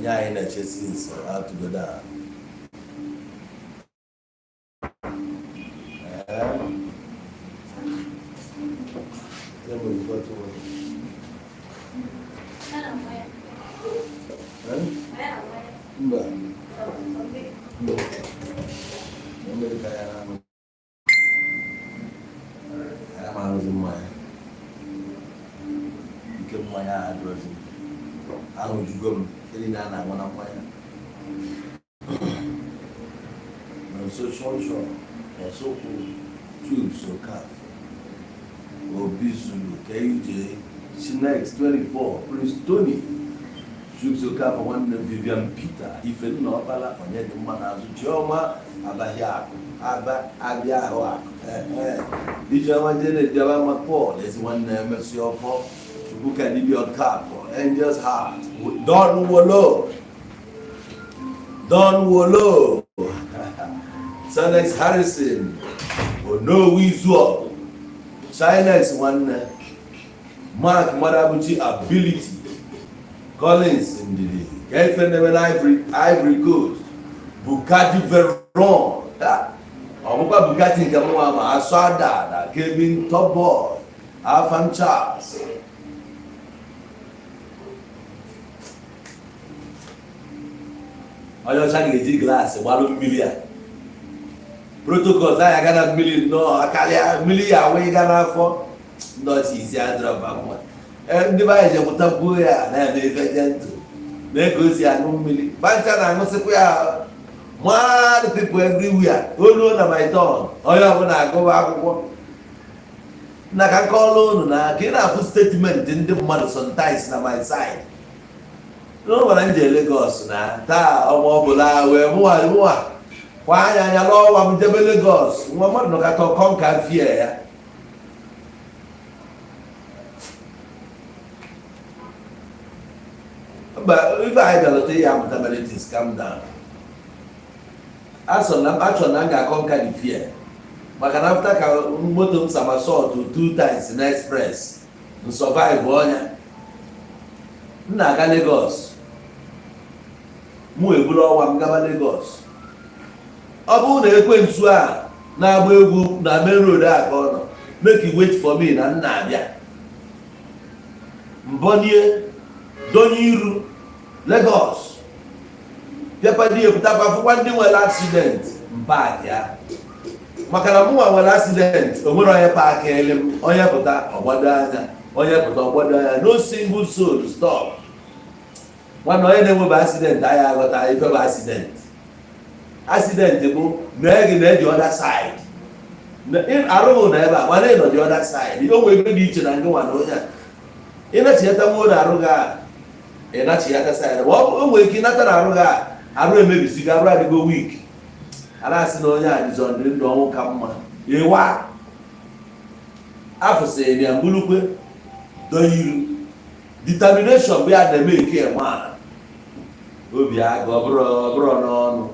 Onye anyị na-eche since atụgodo a. Ee. Tell me what you want. Eh? Mba. Mba. Mmiri ka ya na-aṅụ. Ya ma aṅụzi mmanya. Ike mmanya a adịrọzi. Aṅụjugo m ihe niile a na-aṅụ na mmanya. Nonso Shọnshọ, Osokwu, Chuks Okafor, Obi Zulu, KJ, Chinex 24, Prince Tony, Chuks Okafor, nwanne Vivian Peter, Ifenna Ọkpala, onye dị mma n'azụ, Chioma Abaghị Akụ, Aba Abịa Ahụ Akụ, Ijeọma Janet Bịaba Paul, ezi nwanne Emesi Ọfọ, Chukwuka Dibia Okafor, Angel's Heart, Don Wolo, Don Wolo, Sanex Harrison, Onowu Izuogu, Chinex nwanne, Mark Madabuchi Ability, Collins Ndidi, Kefe Neme na Ivory Coast, Bugatti Veyron, ọ bụkwa Bugatti nke mụnwa ma asụ ada na Kevin Topboy, Afam Charles. Onye ọcha ga-eji glass gbalụ mmiri a protocols anyị aga na mmiri nnọọ akarịa mmiri ya wee ga n'afọ ndị ọcha isi adịrọba mma. Ee, ndị be anyị ji mụtakwuo ya na-eme ife gentle na ka o si aṅụ mmiri bancha na-aṅụsịkwa ya. Mad people everywhere. Oluo na my turn, onye ọbụla agụba akwụkwọ na ka nkọọlụ unu na ka ị na-afụ statement ndị mmadụ sometimes na my side n'ụlọ na nje Lagos na taa ọnwa ọbụla wee mụwa mụwa kwa anya anya n'ọnwa m jebe Lagos, nwa mmadụ nọkata ọkọ nka fie ya. Mba, ife anyị bịalụta ya amụta many things. Calm down. Asọ na achọ na m ga-akọ nka dị fear maka na after ka moto m somersault two times na express m survive ọnya m na-aga Lagos, mụ eburu ọnwa m gaba Lagos. Ọ bụrụ na ekwensu a na-agba egwu na main road a ka ọ nọ, make you wait for me na m na-abịa mbọnie donye iru Lagos pịakwadie pụtakwa fụkwa ndị nwere accident mpaakị ya, maka na mụnwa nwere accident, o nwere onye park ele m. Onye pụta ọgbado anya, onye pụta ọgbado anya, no single soul stop. Nwanne, onye na-enwebe accident anyị aghọta ife bụ accident. Accident bụ na gị na the other side arụghị na ebe a, mana ị nọ the other side. O nwere ebe dị iche na ngị nwa na onye a ịnachighata nwa na arụ gị a ịnachighata side, ma o nwere ike ịnata na arụ gị a arụ emebisigo, arụ adịgo weak, a na-asị na onye a dịzọ ndị ndụ ọnwụ ka mma ịwa afụsịrị ya mbulukwe doiru. Determination bụ ya na-eme eke nwa obi agụ. Ọ bụrụ n'ọnụ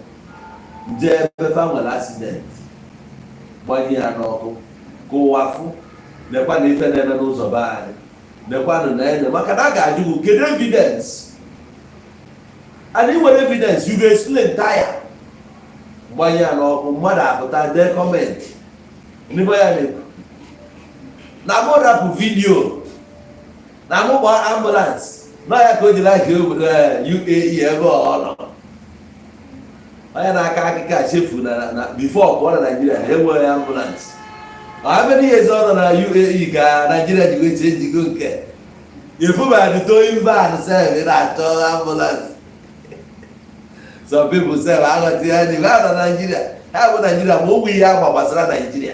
nje ebe fa nwere accident, gbanye ya n'ọkụ ka ụwa fụ nekwa na ife na-eme n'ụzọ be anyị, nekwanụ na enye, maka na a ga-ajụ gị kedu evidence, and ị nwere evidence, you go explain tire. Gbanye ya n'ọkụ, mmadụ apụta dee comment n'ebe ya na-ekwu na mụ rapụ video na mụ gbaa ambulance nọ ya ka o ji like obodo UAE ebe ọ nọ. Onye na-aka akịka chefu na before pụọ na Naijiria na enweghị ambulance. How many years ọ nọ na UAE ka Naijiria ji wee chee njigo nke efuba towing van sef ị na-achọ ambulance? Some people sef aghọta ya ndị ha nọ Naijiria, ha bụ Naijiria, ma ụmụ ihe agba gbasara Naijiria.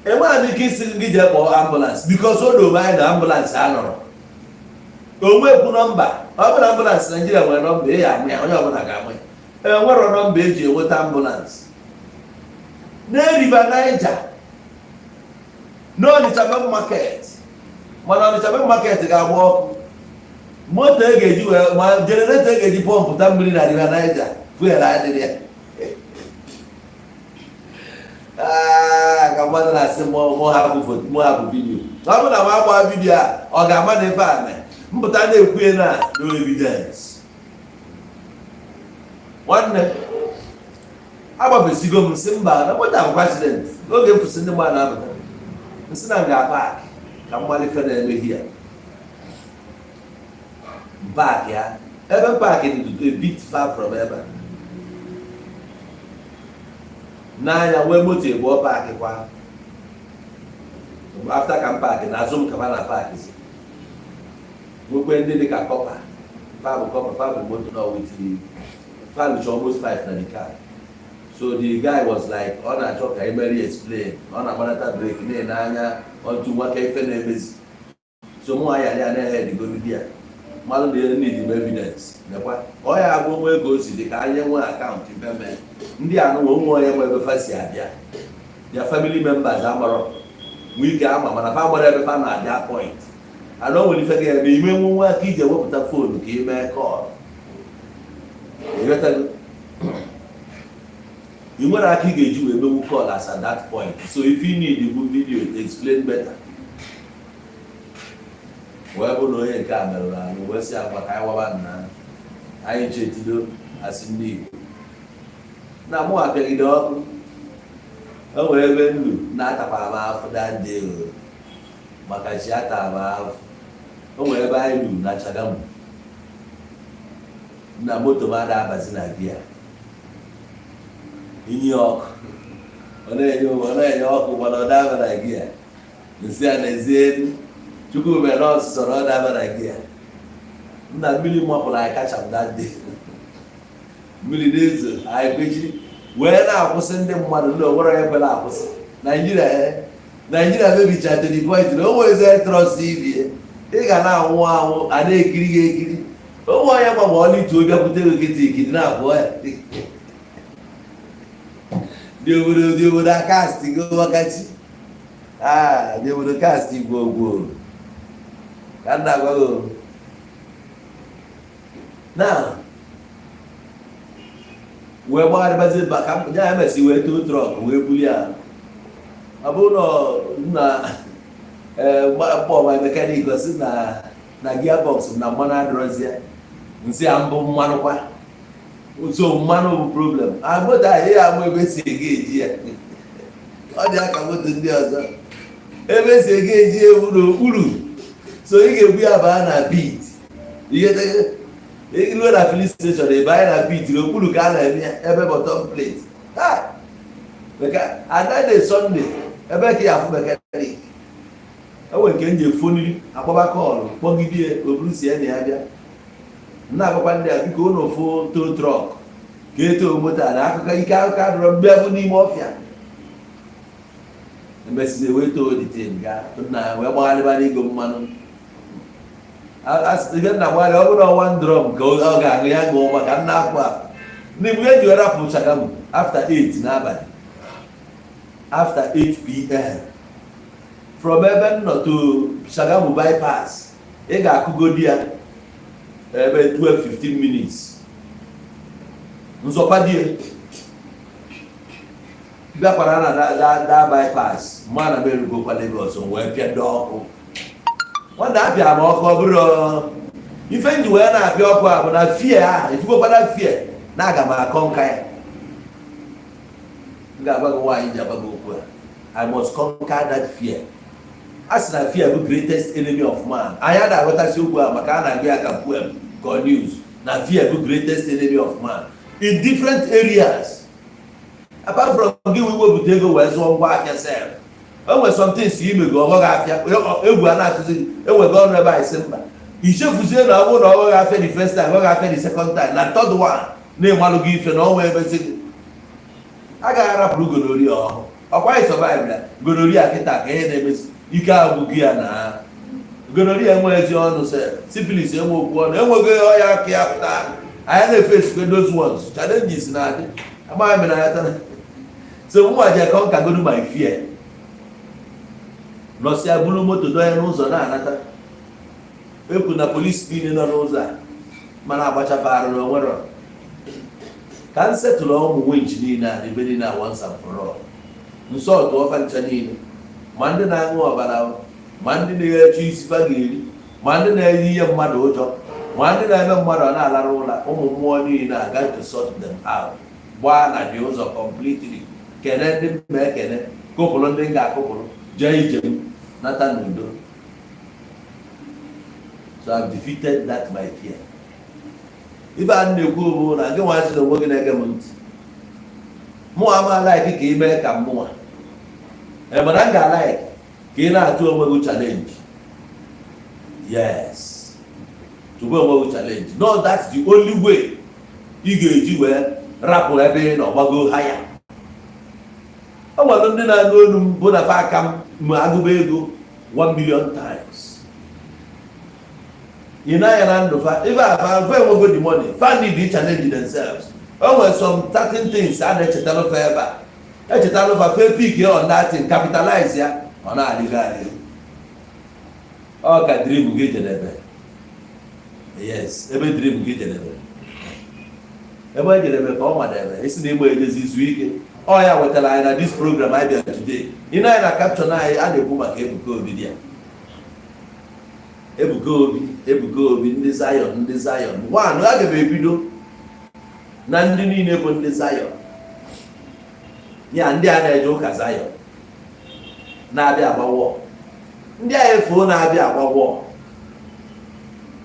Enweghị m ike isi gị jee kpọọ ambulance because o doo m anya na ambulance a nọrọ onwekwu nọmba. Ọ bụrụ na ambulance Naijiria nwere nọmba, ị ya amụ ya, onye ọbụla ga-amụ ya. Enwero nọmba eji enweta ambulance na River Niger n'Ọnịcha main market, mana Ọnịcha main market ga-agba ọkụ, moto e ga-eji wee ma generator e ga-eji pọmpụta mmiri na River Niger, fuel adịrị ya. Ka mmadụ na-asị mụ hapụ foto, mụ hapụ video. Ọ bụrụ na m agba video a, ọ ga-ama na ife a mee. Mpụta na-ekwu na no evidence. Nwanne, agbafesigo m, sị mba, na moto akwụkwọ accident. Oge m fụsị ndị mmadụ na-apụta, nsị na m ga-apark ka mmalife na-emeghi ya. Park ya ebe m park dị a bit far from ebe a. N'anya nwee moto ebụọ park kwa after ka m park, n'azụ m ka fa na park zi, nwekwe ndị dị ka corper fa bụ corper, fa bụ moto nọ with fa lụcha almost five na the car. So the guy was like, ọ na-achọ ka emeri explain, ọ na-agbanata brake na-ene anya otu nwaka ife na-emezi. So mụ ayara ya na-ehe digolu di ya mmadụ na need m evidence. Nekwa ọ ya agwa onwe ego o si dị ka anyị nwee account ife mee ndị anụ nwe onye nwe ebe fa si abịa. Their family members amarọ, nwee ike ama, mana fa gbara ebe fa na-abịa point ana o nwere ife ga-eme ime nwe aka iji ewepụta phone ka ị mee call. Ịghọtago? Ị nwere aka ị ga-eji wee mewu call as at that point. So if you need bụ video to explain better, wee bụ na onye nke a merụrụ ahụ, wee sị agwa ka anyị waba nna anyị chetido asị ndị Igbo na mụ apịagide ọkụ. O nwere ebe nlu na-atakwa m afụ that day o, maka chi ata m afụ. O nwere ebe anyị lu na Chagamu na moto m ada abazi na gear, inye ọkụ ọ na-enye ọkụ, mana ọ daba na gear. Nsị a na-ezi elu, Chukwu mere ọsụsọ na ọ daba na gear. Nna, mmiri mapụrụ anyị kacha m that day. Mmiri na-ezo, anyị kwechiri wee na-akwụsị ndị mmadụ ndị onwere onye kwere akwụsị. Naijiria, Naijiria mebicha to the point na o nwezi trust ibie. Ị ga na-anwụ anwụ, a na-ekiri gị ekiri. Onwe onye gba ma ọlituo bịakwute gị kịta ikiri na-abụọ ya dị obodo, dị obodo akasti go wakachi ah, dị obodo kasti gwogwo ka m na-agwa gị na wee gbagharịbazie maka ya emesi wee too truck wee bulie ya. Ọ bụrụ na mkpọ ma mechanic sị na gearbox na mmanụ adịrọzie, nsị ya mbụ mmanụ kwa. So mmanụ bụ problem. A moto ahụ ya ama ebe esi ege eji ya, ọ dị aka moto ndị ọzọ ebe esi ege eji ewu n'okpuru. So ị ga-ebu ya baa na pit, ihe iruo na filling station, ebe anyị na pit n'okpuru ka a na-eme ya, ebe bottom plate. Adade Sunday ebe ka ya afụ mechanic enwe nke m ji efoniri akpọba call kpọgide oburu si ya na ya bịa. Na-agwakwa ndị a, biko ụnụ fụ tow truck ka eto moto a na akụkọ ike akụkọ adọrọ mbịa bụ n'ime ọfịa. Emesizie wee too detain gaa na wee gbagharịba n'ego mmanụ. Ife nna gbagharị, ọ bụrụ ọnwa drum ka ọ ga-aṅụ ya ṅụọ maka nna afọ a ndị mgbe eji wee rapụ Shagamu after 8 n'abalị, after 8 p.m., from ebe m nọ to Shagamu bypass, ị ga-akụgodi ya ebe 12-15 minutes. Nzọkwa die bịakwara na da bypass mụ na m erugokwa Lagos wee pịado ọkụ. Nwanne, apịa m ọkụ. Ọ bụrụ ife nji wee na-apịa ọkụ a bụ na fear ahụ ifugokwana fear na aga m akọ nka ya. M ga-agwa gị nwaanyị ji agwa gị okwu a, I must conquer that fear. A sị na fear bụ greatest enemy of man. Anyị ada aghọtasị okwu a maka a na-agụ ya ka poem, ka ọ news, na fear bụ greatest enemy of man in different areas, apart from gị wee wepụta ego wee zụọ ngwa afịa sef. O nwere somethings imego ọghọghị afịa, egwu a na-atụzi gị, enwego ọnụ ebe anyị sị mba, ichefuzie na ọ bụrụ na ọghọghị afịa the first time, ọghọghị afịa the second time, na third one na-emalụ gị ife na ọnwa ebezi gị agaghị arapụrụ gonorrhea ọhụụ. Ọkwa anyị survive ya gonorrhea kịta ka ihe na-emezi ike agwụgị ya na gonorrhea enweghịzi ọnụ sef, syphilis enwe okwu ọnụ, enweghị ọya aka ya pụta. Anyị na-efesikwe those ones challenges na-adị amaghị m na ya tara. So mụnwa ji conquer godu my fear, nọsịa buru moto donye n'ụzọ na-anata ekwu na polisi niile nọ n'ụzọ a mana agbachafa arụ na onwero ka m setụlụ ụmụ winch niile a ebe niile a once and for all. Nsọ tụọ fa ncha niile, ma ndị na-aṅụ ọbara, ma ndị na-eche isi fa ga-eri. Ma ndị na-eyi ihe mmadụ ụjọ, ma ndị na-eme mmadụ ọ na-alarụ ụla, ụmụ mmụọ niile aga to sort them out, gbaa na dị ụzọ completely, kene ndị mma, ekene kụpụrụ ndị m ga-akụpụrụ, jee ije m, nata n'udo. So I've defeated that my fear. Ife a na-ekwu bụ na gị nwa sị na onwe gị na-ege m ntị, mụ ama like ka ị mee ka mụnwa. Ee, mana m ga-like ka ị na-atụ onwe gị challenge. Yes, tụba onwe gị challenge. No, that's the only way ị ga-eji wee rapụ ebe ị nọ gbago haya. O nwere ndị na-anụ olu m bụ na fa aka m ma agụba ego 1 million times. Ị na-anya na ndụ fa, ife a fa enwego the money, fa need to challenge themselves. O nwere some certain things a na-echetara fa ebe a echetara fa, fe pick on that thing, capitalize ya, ọ na-adịgo adịgo. Ọ ka dream gị jedebe. Yes, ebe dream gị jedebe, ebe e jedebe ka ọ madebe isi na ịgba ejezi izu ike. Ọ ya wetara anyị na this program anyị bịara today. Ị na-anya na caption anyị, a na-ekwu maka Ebuka Obi dị ya. Ebuka Obi, Ebuka Obi, ndị Zion, ndị Zion one. Aga m ebido na ndị niile bụ ndị Zion ya, ndị a na-eje ụka Zion na-abịa agbawọ, ndị a efuo na-abịa agbawọ.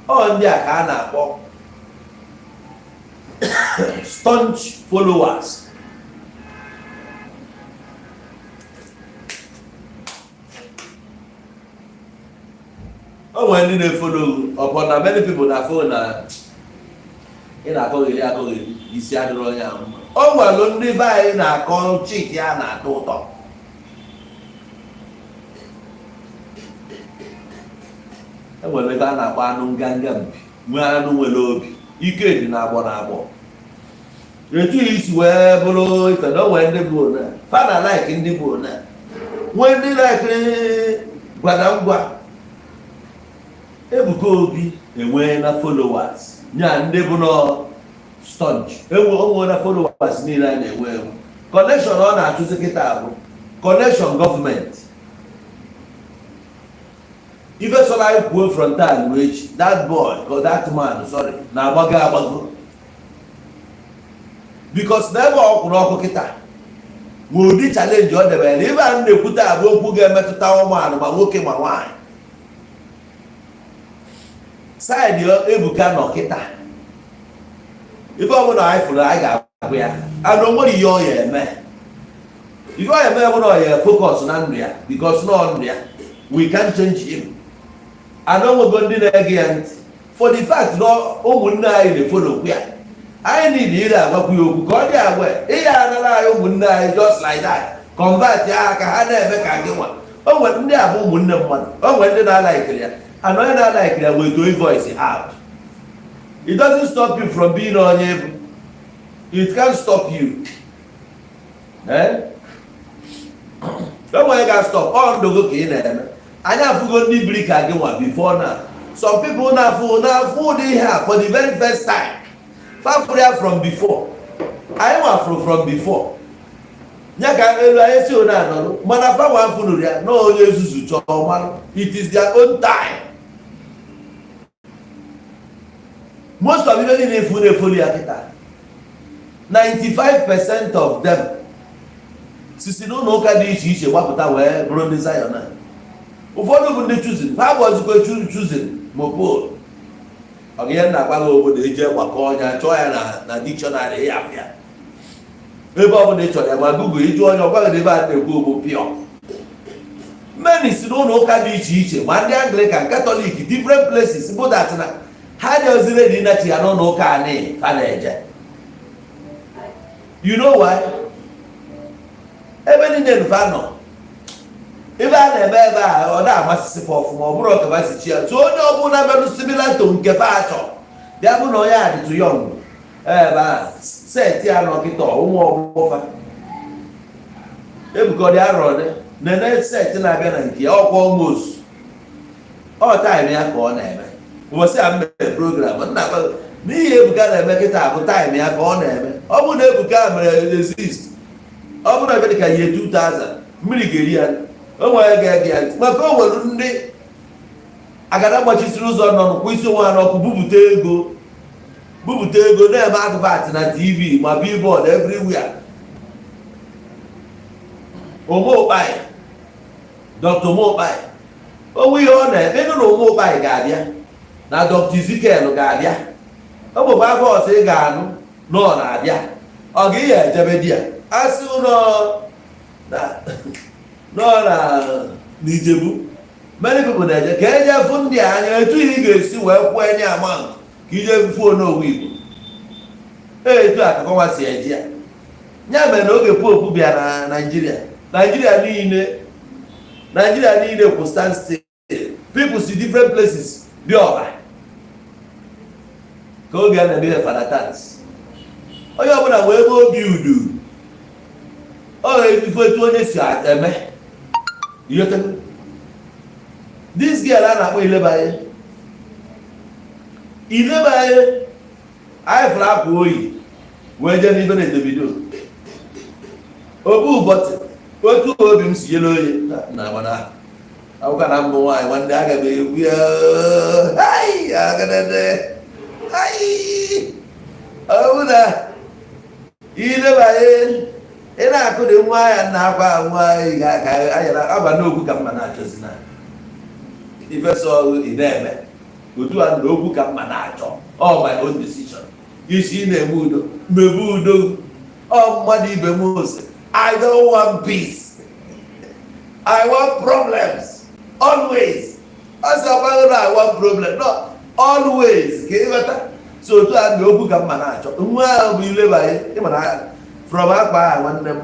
Ọ ndị a ka a na-akpọ staunch followers. O nwere ndị na-efollow ọpọ na many people na follow na ị na-akọgheri akọgheri, isi adịrọ onye ahụ mma. O nwere ndị be anyị na-akọ chiki a na-atọ ụtọ. E nwere ebe a na-akpọ anụ nganga mpi, nwee anụ nwere obi ike dị na agbọ na agbọ. Etu isi wee bụrụ ife na o nwere ndị bụ one fa na like, ndị bụ one, nwee ndị likeri gwada ngwa. Ebuka Obi enwee na followers nya ndị bụ nọ staunch, enwe onwe na followers niile a na-enwe enwe. Connection ọ na-achụzi kịta bụ connection gọọmenti. Ife sọrọ anyị kwuo frontal wee echi, that boy or that man, sorry, na-agbago agbago, because na ebe ọ kwụrụ ọkụ kịta nwee ụdị challenge ọ debere na ife a na-ekwute abụ okwu ga-emetụta ụmụanụ, ma nwoke ma nwaanyị. Side Ebuka nọ kịta, ife ọbụla anyị fụrụ, anyị ga-agwụ ya anụ. O nwere ihe ọ ya eme, ihe ọ ya eme bụ na ọ ya focus na ndụ ya, because na ndụ ya, we can change him. Anụ onwego ndị na-ege ya ntị. For the fact na ụmụnne anyị na-efollowkwu ya, anyị niile ire agwakwu ya okwu ka ọ dị agwa ihe anara anyị ụmụnne anyị just like that, convert ya ka ha na-eme ka gị nwa. O nwere ndị a bụ ụmụnne mmadụ. O nwere ndị na-alikeri ya, and onye na-alikeri ya wee voice out. It doesn't stop you from being onye ebu. It can't stop you. Eh, o nwere ga-stop ọ ndụ gị ka ị na-eme. Anyị afụgo ndị biri ka gị nwa before now. Some people na-afụ na-afụ ụdị ihe a for the very first time. Fafụrụ ya from before, anyị nwafụrụ from before ya ka elu anyị si one anọrụ, mana fanwa fụnụrụ ya na onye nzuzu chọọ malụ. It is their own time. Most of ife niile efu na-efollow ya kịta, 95% of them sisi n'ụlọ ụka dị iche iche gbapụta wee bụrụ ndị Zion a. Ụfọdụ bụ ndị Chosen, ha bụ ozikwa Chosen mopol. Ọ ga ihe na-agwa gị, obodo eji gbakọ ọnya chọọ ya na dictionary ya afịa ebe ọ bụla ị chọrọ ya, ma Google ịjụ onye ọgwa gị na ebe a na-ekwu ogbo pure. Many si n'ụlọ ụka dị iche iche, ma ndị Anglican, Catholic, different places, bụ that na ha dị ozire dị ịnachi ya n'ụlọ ụka anị fa na-eje. You know why? Ebe niile nfa nọ, ebe a na-eme ebe a, ọ na-amasịsị fa ọfụma. Ọ bụrụ ọkaba si chi ya so onye ọbụla merụ similar to nke fa achọ bịa bụ na onye a dịtụ young ebe a set ya nọ kịta ụmụ ọgbọfa. Ebuka ọ dị arọ ole nene set na-abịa na nke ya, ọkwa almost ọ time ya ka ọ na-eme. Ụbọchị a mere program nna gwa n'ihi Ebuka na-eme kịta bụ time ya ka ọ na-eme. Ọ bụrụ na Ebuka mere exist, ọ bụrụ na ebe dịka year 2000, mmiri ga-eri ya. O nwere ga-ege ya ntị maka o nwere ndị Agada gbachisiri ụzọ nọ n'ụkwụ isi onwe ha n'ọkụ, bupụta ego, bupụta ego, na-eme advert na TV ma billboard everywhere. Omeokpai, Dr. Omeokpai, onwe ihe ọ na-eme ịnụ na Omeokpai ga-abịa na Dr. Ezekiel ga-abịa. Ọ bụkwa afọ ọzọ ị ga-anụ na ọ na-abịa, ọ ga ihe ejebe di ya asị nọ na nọ na n'Ijebu. Many people na-eje ka eje fụ ndị a anya. Etu ihe ị ga-esi wee kwụọ enye amount ka ije fuo n'owu Igbo, etu a ka kọnwa si eje ya. Ya mere na oge Pope bịara na Naijiria, Naijiria niile kwụ stand still. People si different places bịa ọba ka oge a na-eme ihe Fada Tansi. Onye ọbụla wee ebe obi udu ọ ga-ebife etu onye si eme ihe. This girl a na-akpọ Ilebanye, Ilebanye, anyị fụrụ akwa oyi wee jee n'ife na Davido obu ụbọchị. Otu obi m si yere oyi na mana akwụkwọ na mbụ nwaanyị nwanne, aga m egwu ya. Ai, agadede, ai, ọ bụ na Ilebanye ị na-akụ dị nwa ya na akwa nwa ga aba n'okwu ka mma na-achọzi na ife sọ ị na-eme otu a na okwu ka mma na-achọ. All my own decision. Isi ị na-eme udo, mebe udo. Ọ mmadụ ibe m ose, I don't want peace, I want problems always. Ọ sị ọkwaghị na I want problem, no, always ka ịghọta. So otu a na okwu ka mma na-achọ. Nwa ahụ bụ Ilebanye, ịma na from akwa ahụ, nwanne m,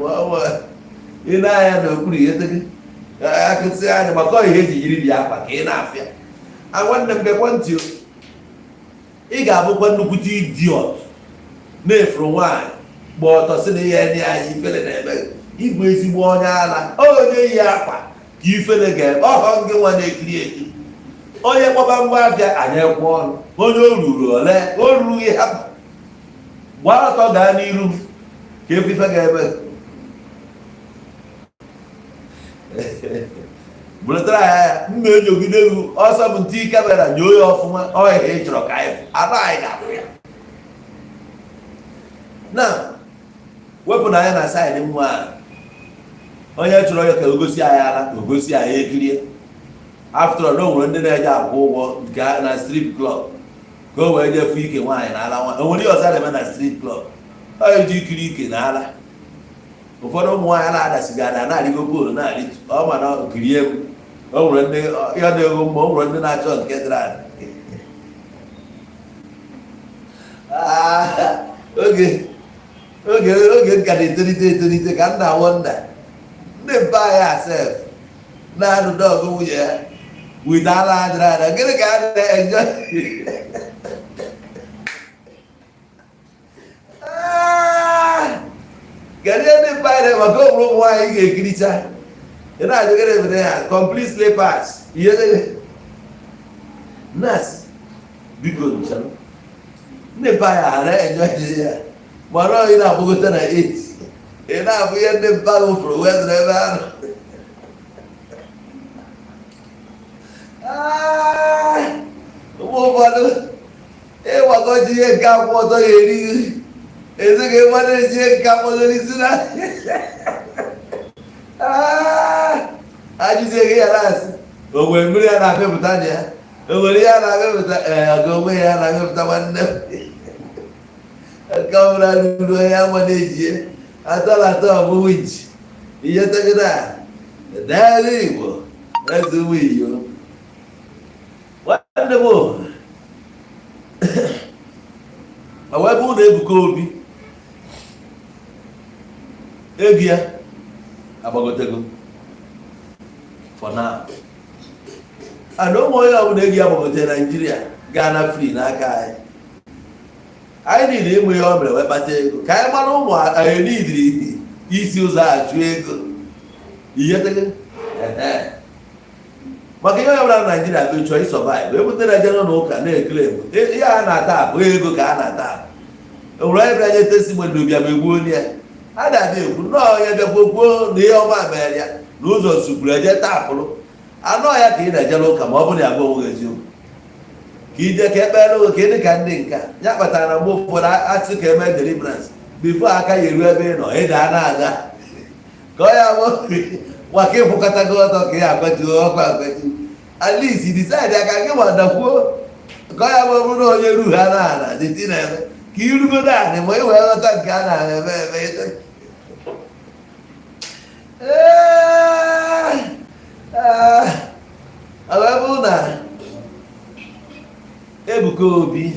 ị na-anya n'okpuru ihe tege akụsị anya maka ọ ihe eji yiri dị akwa ka ị na-afịa. A nwanne m, gekwa ntị o. Ị ga-abụkwa nnukwute idiot na-efuru nwaanyị gba ọtọ si na ihe ndị anyị ifele na-eme. Ịbụ ezigbo onye ala, onye yi akwa ka ifele ga-eme ọhọ gị. Nwa na-ekiri ekiri, onye kpọba ngwa afịa anyị ekwe ọnụ, onye o ruru ole o rughị, hapụ, gbaa ọtọ gaa n'iru m ka efife ga-eme. Buletara ya ya mma enyogide egwu ọsọ bụ ntị camera nyoo ya ọfụma. Ọ ihe ị chọrọ ka anyị fụ anụ, anyị ga-afụ ya na wepụ na anya na side nwa a. Onye chọrọ ya ka o gosi anyị ala, ka o gosi anyị ekirie. After all, o nwere ndị na-eje akwụ ụgwọ gaa na strip club ka o wee jee fụ ike nwaanyị na ala nwa. O nwere ihe ọzọ a na-eme na strip club? Ọ eji ikiri ike na ala. Ụfọdụ ụmụ nwaanyị na-adasiga ada na-arịgo pole na-arịtu ọ ma na kirie m. O nwere ndị ya na-ego mma, o nwere ndị na-achọ nke dịrị adị. Ah, oge nka na-etolite etolite ka m na-wonder ndị mpa ya sef na-anụ dọgụ nwunye ya wite ala adịrị ada, gịnị ka a na-enjoy? Ah! Kedu ihe ndị mpa ya maka ụmụ ụmụ nwaanyị ga-ekiricha? Ị na-ajụ gịnị mere ya complete slippers ihe nurse, biko nchara ndị mpa ya ghara enjoy ya. Mana ị na-agbagote na 8, ị na-abụ ihe ndị mpa gị fụrụ wee nọrọ ebe ahụ. Ah! Mgbe ụfọdụ ịgbakọji ihe nke akwụ ọtọ ya erighị ezighị mmadụ eji ihe nke akwụ ọtọ n'isi na ajụzie gị ya na-asị o nwere mmiri a na-apịpụta na ya, o nwere ihe a na-apịpụta. Ee, ọga onwe ya na-apịpụta. Nwanne m, nke ọbụla ruru onye ama na-ejie atọ na atọ ọ bụ winch ihe tegide n'elu Igbo eze ụmụ iyo. Nwanne m, ọ wee bụrụ na Ebuka Obi ego ya agbagotego for now, and ụmụ onye ọbụla ego ya gbagotere Naijiria gaa na free n'aka anyị. Anyị niile ịmụ ihe ọ mere wee kpata ego ka anyị mara ụmụ anyị niidiri isi ụzọ achụ ego ihe tego maka ihe onye ọbụla na Naijiria bụ chọọ ịsurvive. Ebute na jere n'ụka na-ekele egwu, ihe a na-ata akụ ego ka a na-ata akụ. Enwere onye bịara nye testimony na ụbịam egbuo onye ya, a na-abịa ekwu nnọọ onye bịakwa kwuo na ihe ọma mere ya na ụzọ sukwuru eje tapụrụ. Anọ ya ka ị na-ejere ụka, ma ọ bụrụ na ya gwa onwe gị eziokwu, ka ije ka ekpere oge ka ị dị ka ndị nka ya kpatara na mgbe ụfọdụ asị ka eme deliverance, before aka ya eru ebe ị nọ, ị daa na-aga ka ọ ya bụ maka ịkwụkọta gị ọtọ ka ị akwatuo ọkụ akwatu. At least you decide aka gị ma dakwuo ka ọ ya bụ bụrụ na onye ru ha n'ala dịtị na-eme ka irugodo anị ma ị wee ghọta nke a na-eme eme. Ee, ọ wee bụrụ na Ebuka Obi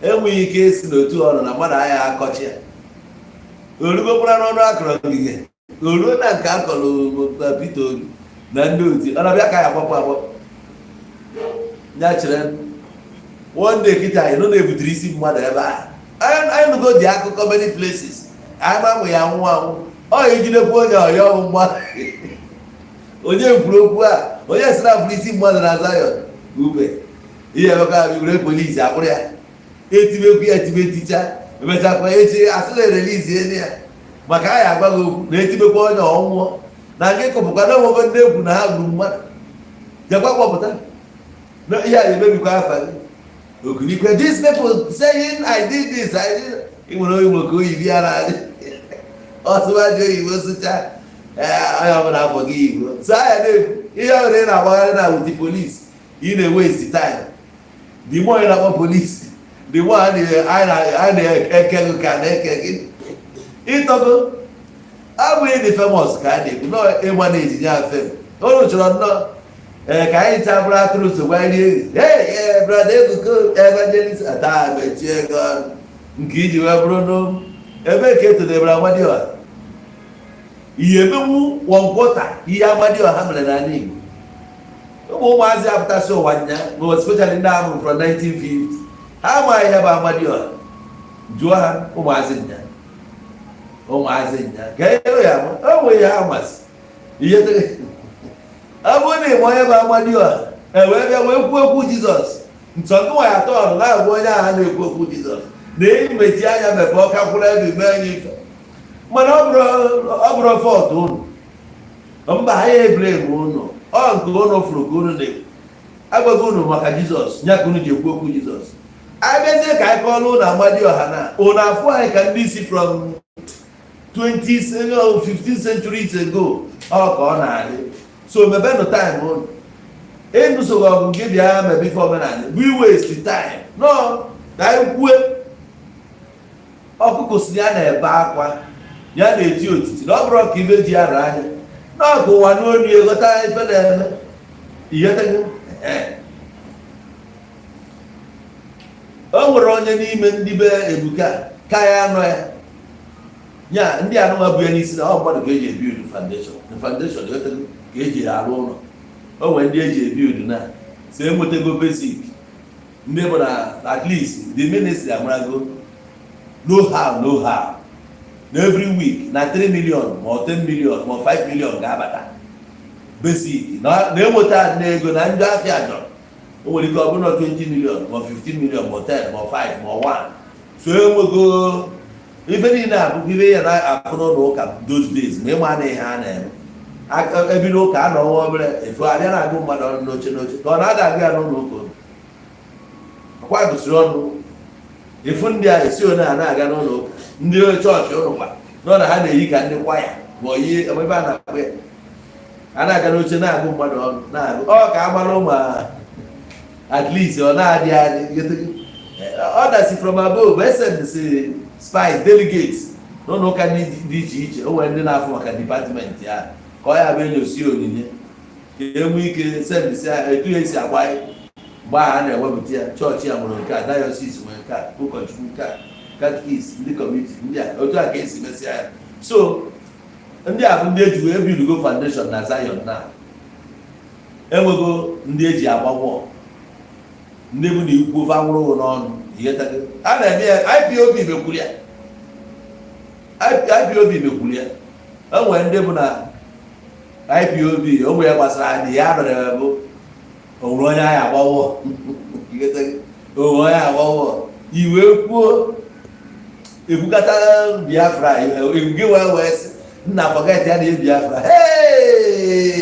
enweghị ike isi n'otu ọ nọ na mmadụ agha akọchi ya, orugokwara n'ọnụ akọrọ ngige, oruo na nke akọrọ na Peter Obi na ndị otu ọ na-abịa ka ya agbapụ agbapụ ya. Chere one day kịta anyị nọ na-ebutere isi mmadụ ebe a. Anyị nụgo dị akụkọ many places. Anyị ma ya anwụ anwụ, ọ ya ejidekwa onye ọyọ mgba onye kwuru okwu a, onye si na afụrụ isi mmadụ na Zion ube ihe emeka were polisi akpụrụ ya, etibekwu ya, etibe ticha, emechakwa echi asị na e-release enu ya maka anyị agwa gị okwu na etibekwa onye ọnwụọ na nke kụpụkwa na onwego ndị egwu na ha gburu mmadụ, jekwa kpọpụta na ihe a emebikwa afa gị okunikwe. These people saying I did this, I did. Ị nwere onye nwe ka oyibo ya na-adị ọsụba ji oyibo sụcha. Ee, onye ọbụla afọ gị igbo so anya na-ekwu ihe ọbụla ị na-agbagharị na with police, ị na-waste time. The more ị na-akpọ police, the more a na-eke gị ka na-eke gị ịtọgo. Abụghị dị famous ka a na-ekwu nọ ịgba na ejinye afem unu chọrọ nnọọ. Ee, ka anyị chabụrụ atụrụ nsogbu anyị rie. Hey, ee, brother Ebuka evangelist ata mechie gị ọnụ nke iji wee bụrụ nụ ebe ka etodebere Amadioha ihe emenwu one quarter ihe Amadioha mere n'ala Igbo. Ụmụazị apụtasị ụwa nya, ma especially ndị ahụ from 1950, ha amaghị ihe bụ Amadioha. Jụọ ha, ụmụazị nya, ụmụazị nya ka e ya o nwere ihe ha masị ihe. Ọ bụrụ na ịma onye bụ Amadioha, e wee bịa wee kwuo okwu Jizọs ntọ gị nwa ya atọ ọnụ na-agwa onye ahụ na-ekwu okwu Jizọs na emechi anya mepe ọka kwụrụ ebe ime onye ife. Mana ọ bụrụ fault unu, mba, ha ya e-blame unu. Ọ nke unu fụrụ ka unu na-ekwu. Agwaghị unu maka Jizọs nya ka unu ji ekwu okwu Jizọs. Abịazie ka anyị kọọlụ unu Amadioha na unu afụ anyị ka ndị si from 20 15 centuries ago. Ọ ka ọ na-adị so mebenụ time unu ịnụsoghị ọgụ gị bịa mebe ife omenala bụ waste time. No, ka anyị kwue, ọkụkọ si ya na-ebe akwa, ya na-eti otiti na ọ bụrụ ka ibe ji ara anya na ọkụ ụwa n'onu eghọta ife na-eme ihe. O nwere onye n'ime ndị be Ebuka ka ya anọ ya nya ndị anụnwa bụ ya n'isi na ọ mmadụ ka eji ebuild foundation. The foundation ka eji arụ ụlọ. O nwere ndị eji ebuild na so enwetago basic ndị bụ na at least the ministry amarago no how, no how na every week na 3 million ma ọ 10 million ma ọ 5 million ga-abata basic na enweta na ego na ndị afịa jọrọ. O nwere ike ọ bụrụ na 20 million ma 15 million ma 10 ma 5 ma 1. So enwego ife niile abụkwa ife ya na-afụ n'ụlọ ụka those days. Ma ịma na ihe a na-eme ebido ụka a nọnwa obere efu abịa na-agụ mmadụ ọnụ n'oche n'oche ka ọ na-ada agụ ya n'ụlọ ụka ọkwa gụsịrị ọnụ efu ndị a esi one a na-aga n'ụlọ ụka. Ndị chọọchị ụlọ kwa nọ na ha na-eyi ka ndị kwaya ma ọ yi ebe a na-akpọ ya, a na-aga n'oche na-agụ mmadụ ọnụ na-agụ ọ ka amalụ ma at least ọ na-adị adị. Orders from above, send si spies, delegates n'ụlọ ụka dị iche iche. O nwere ndị na-afụ maka department ya ka ọ ya bụ enyosi onyinye ka e nwee ike send si etu esi agba mgbe a na-ewepụta ya. Chọọchị ya nwere nke a, diocese nwere nke a, ụkọchukwu nke a, catechist, ndị committee ndị a, otu a ka esi mesịa ya. So ndị a bụ ndị eji wee buildugo foundation na Zion na enwego ndị eji agba wọl, ndị bụ na ikwu ofe anwụrụ n'ọnụ ihe a na-eme ya. IPOB mekwuru ya, IPOB mekwuru ya. O nwere ndị bụ na IPOB onwe ya gbasara anyị ya nọrọ bụ onwere onye anyị agbawọ, onwe onye agbawọ iwe kwuo ekwukata Biafra gị wee wee sị nna, forget ya na Biafra. Hey!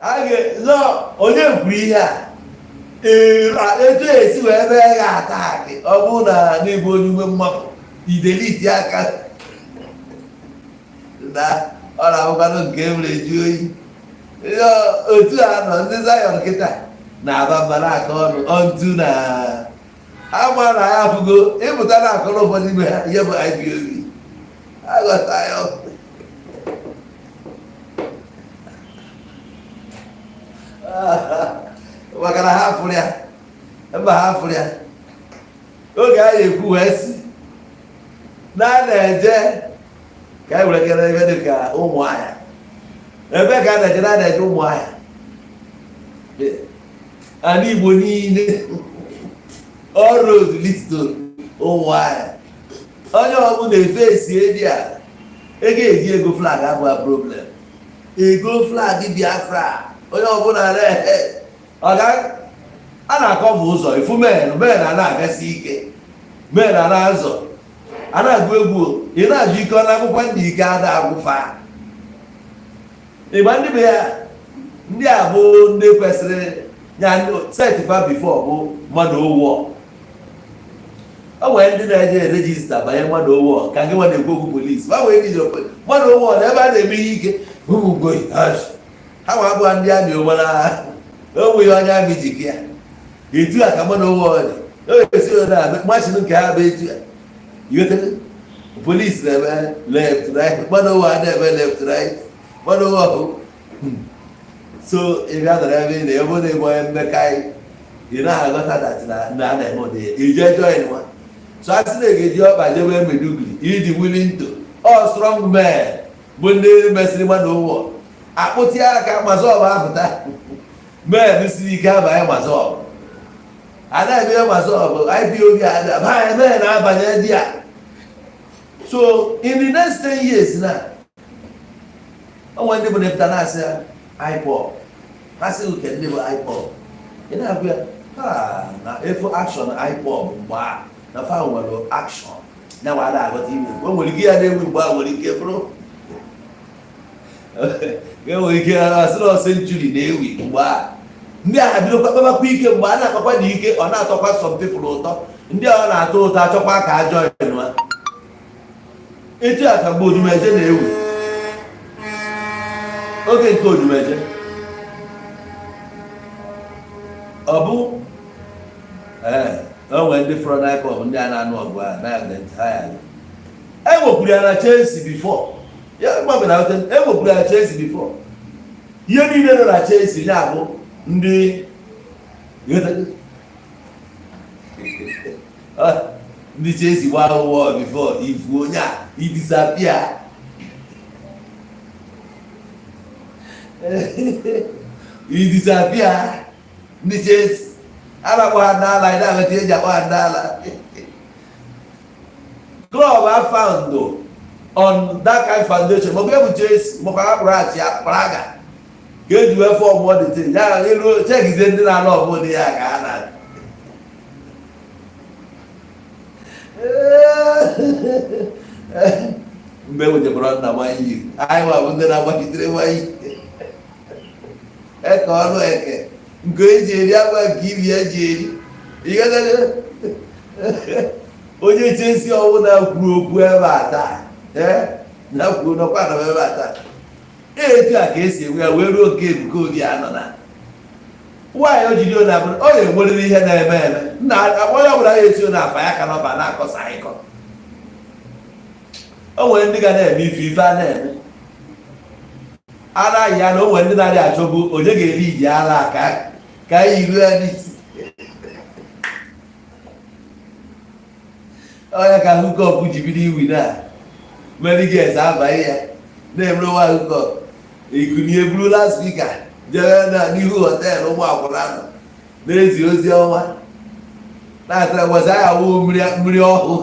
A ga onye kwuru ihe a? Ee, etu esi wee mee ya attack, ọ bụrụ na n'ịbụ onye ume mmapụ, i delete aka na ọ na-abụkwanụ nke emere eju oyi. Ihe otu a nọ, ndị Zion kịta na-aba mba na-akọ ọnụ ọntu na ama na ya afụgo ịpụta na akọrọ ụfọdụ ime ha ihe bụ IPOB aghọta ya. Maka na ha fụrụ ya mba, ha fụrụ ya oge a na-ekwu wee sị na a na-eje ka anyị were kere ebe dị ka Ụmụahịa, ebe ka a na-eje, na a na-eje Ụmụahịa, ala Igbo niile, all road leads to Ụmụahịa. Onye ọbụla efe esi edi a, ego eji ego flag abụghị problem, ego flag Biafra, onye ọbụla na a na-akọva ụzọ ifu men men a na-agasi ike, men a na-azọ, a na-agụ egwu, ị na-ajụ ike ọ na-agwụkwa ndị ike ada agwụfa ịgba ndị be ya. Ndị a bụ ndị kwesịrị ya set fa before bụ mmadụ owo. O nwere ndị na-eje register banye mmadụ owo ka gị nwa na-ekwu okwu polisi ma wee rijọ mmadụ owo na ebe a na-eme ihe ike ha nwa abụọ ndị amị, mana o nweghị onye amị ji ya etu a ka mmadụ owo dị o esi na machine nke ha bụ etu a iwetara polisi na-eme left right, mmadụ owo a na-eme left right, mmadụ owo. So ị bịa nọrọ ebe ị na-ebe na-ebe onye mmekọ anyị, ị na-aghọta that na a na-eme ụdị ya ije join nwa. So a sị na ga-eji ọkpa jebe Maiduguri iji willing to all strong men bụ ndị mesịrị mmadụ ụwọ akpụtị aka MASSOB apụta, men siri ike abanye MASSOB, a na-eme MASSOB IPOB abanye, men na-abanye dị a. So in the next 10 years na onwe ndị bụ na-epụta na-asị ya IPOB, ha sị nke ndị bụ IPOB, ị na-agwa ya ha na efu action IPOB mgbe a na fa nwere action ya nwa ada aghọta ime o nwere ike ya na-ewu mgbe a nwere ike bụrụ e nwere ike asịrị century na-ewi mgbe a ndị agha bidokwa kpabakwa ike mgbe a na-akpakwa na ike ọ na-atọkwa some people ụtọ, ndị ọ na-atọ ụtọ achọkwa ka a join ha. Etu a ka mgbe Odumeje na-ewu, oge nke Odumeje, ọ bụ ee o nwere ndị front IPOB, ndị a na-anụ ọgụ a na-identify ya. E nwekwuru ya na Chelsea before ya gbanwe na e nwekwuru ya na Chelsea before. Ihe niile nọ na Chelsea ya bụ ndị Chelsea gbaa ụwọ before ifu onye a i disappear, i disappear. Ndị Chelsea a na-akpọ ha ndị ala, ị na-aghọta eji akpọ ha ndị ala. Club a found on that kind foundation, maọbụ ya bụ Chelsea, maọbụ ha kpụrụ achị Praga ka eji wee form the thing ya elu chekizie ndị na-alụ ọbụ dị ya ka ha na mgbe e wejekwara nna Man U, anyị nwa bụ ndị na-agbachitere Man U eke ọnụ eke nke eji eri agba nke ibi eji eri. Onye Chelsea ọwụna kwuru okwu ebe a taa na kwuru nọkwa na ebe a taa, etu a ka esi enwe ya wee ruo nke Ebuka Obi a nọ na nwaanyị o jiri na abụrụ ọ ga-enwerịrị ihe na-eme eme nna onye ọbụla ya esi na afa ya ka nọba na-akọsa ịkọ. O nwere ndị ga na-eme ife ife a na-eme anaghị ya na o nwere ndị na-adị achọbụ onye ga-eri iji ala ka ka anyị ruo ya n'isi onye ka hookup ji bido iwi na many girls abanye ya na-emere nwa hookup ikunie buru loudspeaker jebe na n'ihu hotel ụmụ akwụna nọ na-ezi ozi ọma na-atara ụbọchị anyị awụ mmiri ọhụụ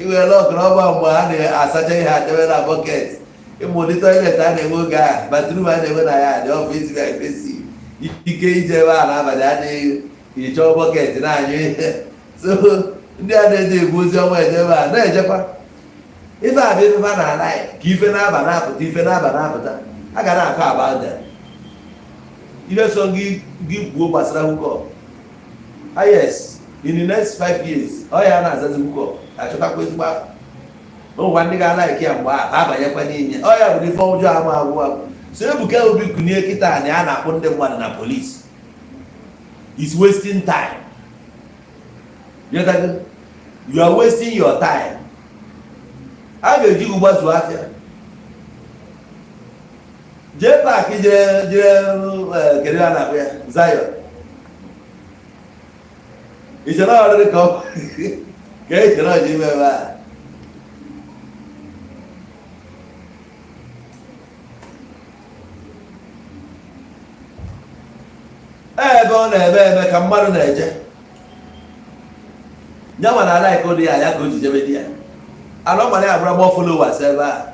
iwe lọkụrụ ọgba mgbe ha na-asacha ihe adebe na bucket ịmụ ụdị toilet a na-enwe oge a, bathroom a na-enwe na ya dị ọfịs ga efesi ike ije ebe a n'abalị adịghị ịchọọ bucket na-anyụ ihe. So ndị a na-eje ebu ozi ọma eje ebe a na-ejekwa. Ife a bụ ife fa na like ka ife na-aba na-apụta, ife na-aba na-apụta, a ga na-akọ about them. Ife so gị gị kwuo gbasara hookup. Ah yes, in the next 5 years, ọ ya na-azazi hookup, achọtakwa ezigbo afọ ụwa ndị ga-alike ya mgbe a abanyekwa n'ime ọ ya bụ ife ọjọọ ama agwụ agwụ. So Ebuka Obi kunie kịta na ya na-akpụ ndị mmadụ na police is wasting time. You get, you are wasting your time. A ga-eji gị gbazuo afịa jee park, jee jee, kedu a na-akpụ ya, Zion. Ichere ọrịrị ka ọ ka echere ọjị ime ebe a. Ebe ọ na-eme eme ka mmadụ na-eje ya nwa na like dị ya, ya ka o ji jebe di ya ala ọ gbara ya bụrụ gbọ followers ebe a.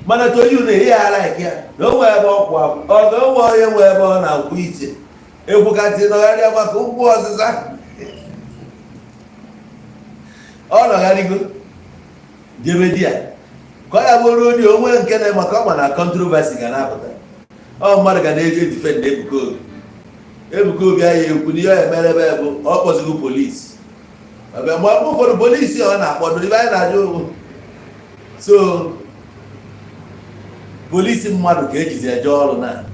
Mana toyu na ihe ya like ya na o nwee ebe ọ kwụ akwụ, ọ na onwe onye nwe ebe ọ na-akwụ iche ekwukatị nọgharịa maka ụkwụ ọzịza ọ nọgharịgo jebe di ya ka ọ ya bụrụ onye onwe nke na maka ọ ma na controversy ga na-apụta. Ọ mmadụ ga na-eji edefend Ebuka Obi. Ebuka Obi anyị ekwu na ihe ọ emere ebe bụ ọ kpọzigo polisi ọbịa mgbe ụfọdụ polisi ọ na-akpọ ibe anyị na-ajụ. So polisi mmadụ ka ejizi eje ọrụ na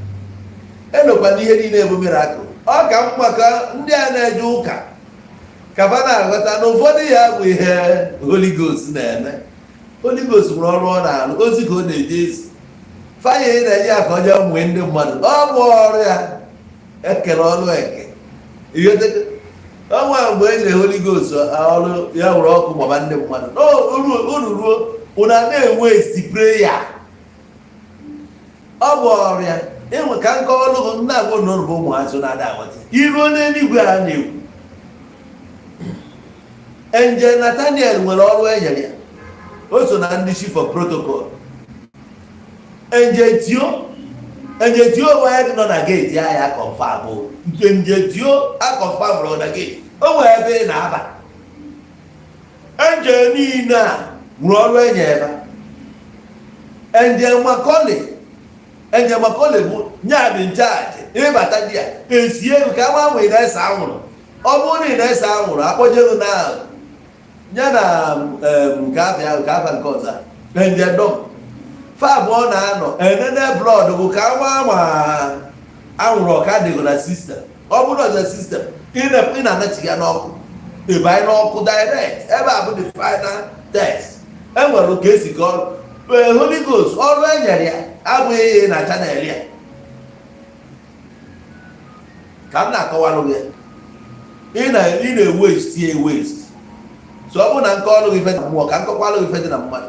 enokwa n'ihe niile bụ miracle. Ọ ka mma ka ndị a na-eje ụka ka fa na-aghọta na ụfọdụ ya bụ ihe Holy Ghost na-eme. Holy Ghost nwere ọrụ ọ na-alụ, ozi ka ọ na-eje ezi fire ị na-enye ya ka ọ jee nwee ndị mmadụ. Ọ bụ ọrụ ya ekere ọrụ eke ọnwa mgbe e nyere Holy Ghost ọrụ ya were ọkụ gbaba ndị mmadụ. Unu ruo unu a na-enwe esti prayer, ọ bụ ọrụ ya enwe ka nke ọlụ nna agwa unu bụ ụmụazụ na-ada aghọta. Iruo n'eluigwe a na-ekwu Angel Nathaniel nwere ọrụ e nyere ya, o so na ndị chief of protocol. Angel Tio, Angel Tio onye nọ na gate ya ya confirm nke Angel Tio a confirm na gate o nwere ebe ị na-aba. Angel niile a nwere ọrụ e nyere ha. Angel Macaulay, Angel Macaulay bụ nya dị in charge ịbata di ya esi ego ka ama nwee na-ese anwụrụ. Ọ bụrụ na ị na-ese anwụrụ, akpọje ego na ya na nke afịa nke afa nke ọzọ Angel Dom fa abụọ na-anọ enene blood bụ ka ama ma anwụrụ ọka dịgo na system. Ọ bụrụ na ọzọ system ị na-anachiga n'ọkụ, ịbanye n'ọkụ direct. Ebe a bụ the final test. Enwere ka esi ka ọrụ Holy Ghost, ọrụ e nyere ya abụghị na channel ya ka m na-akọwarụ gị. Ị na-ewaste ya waste. So ọ bụrụ na nke ọrụ gị ife na mmụọ ka nkọkwalụ gị ife dị na mmadụ.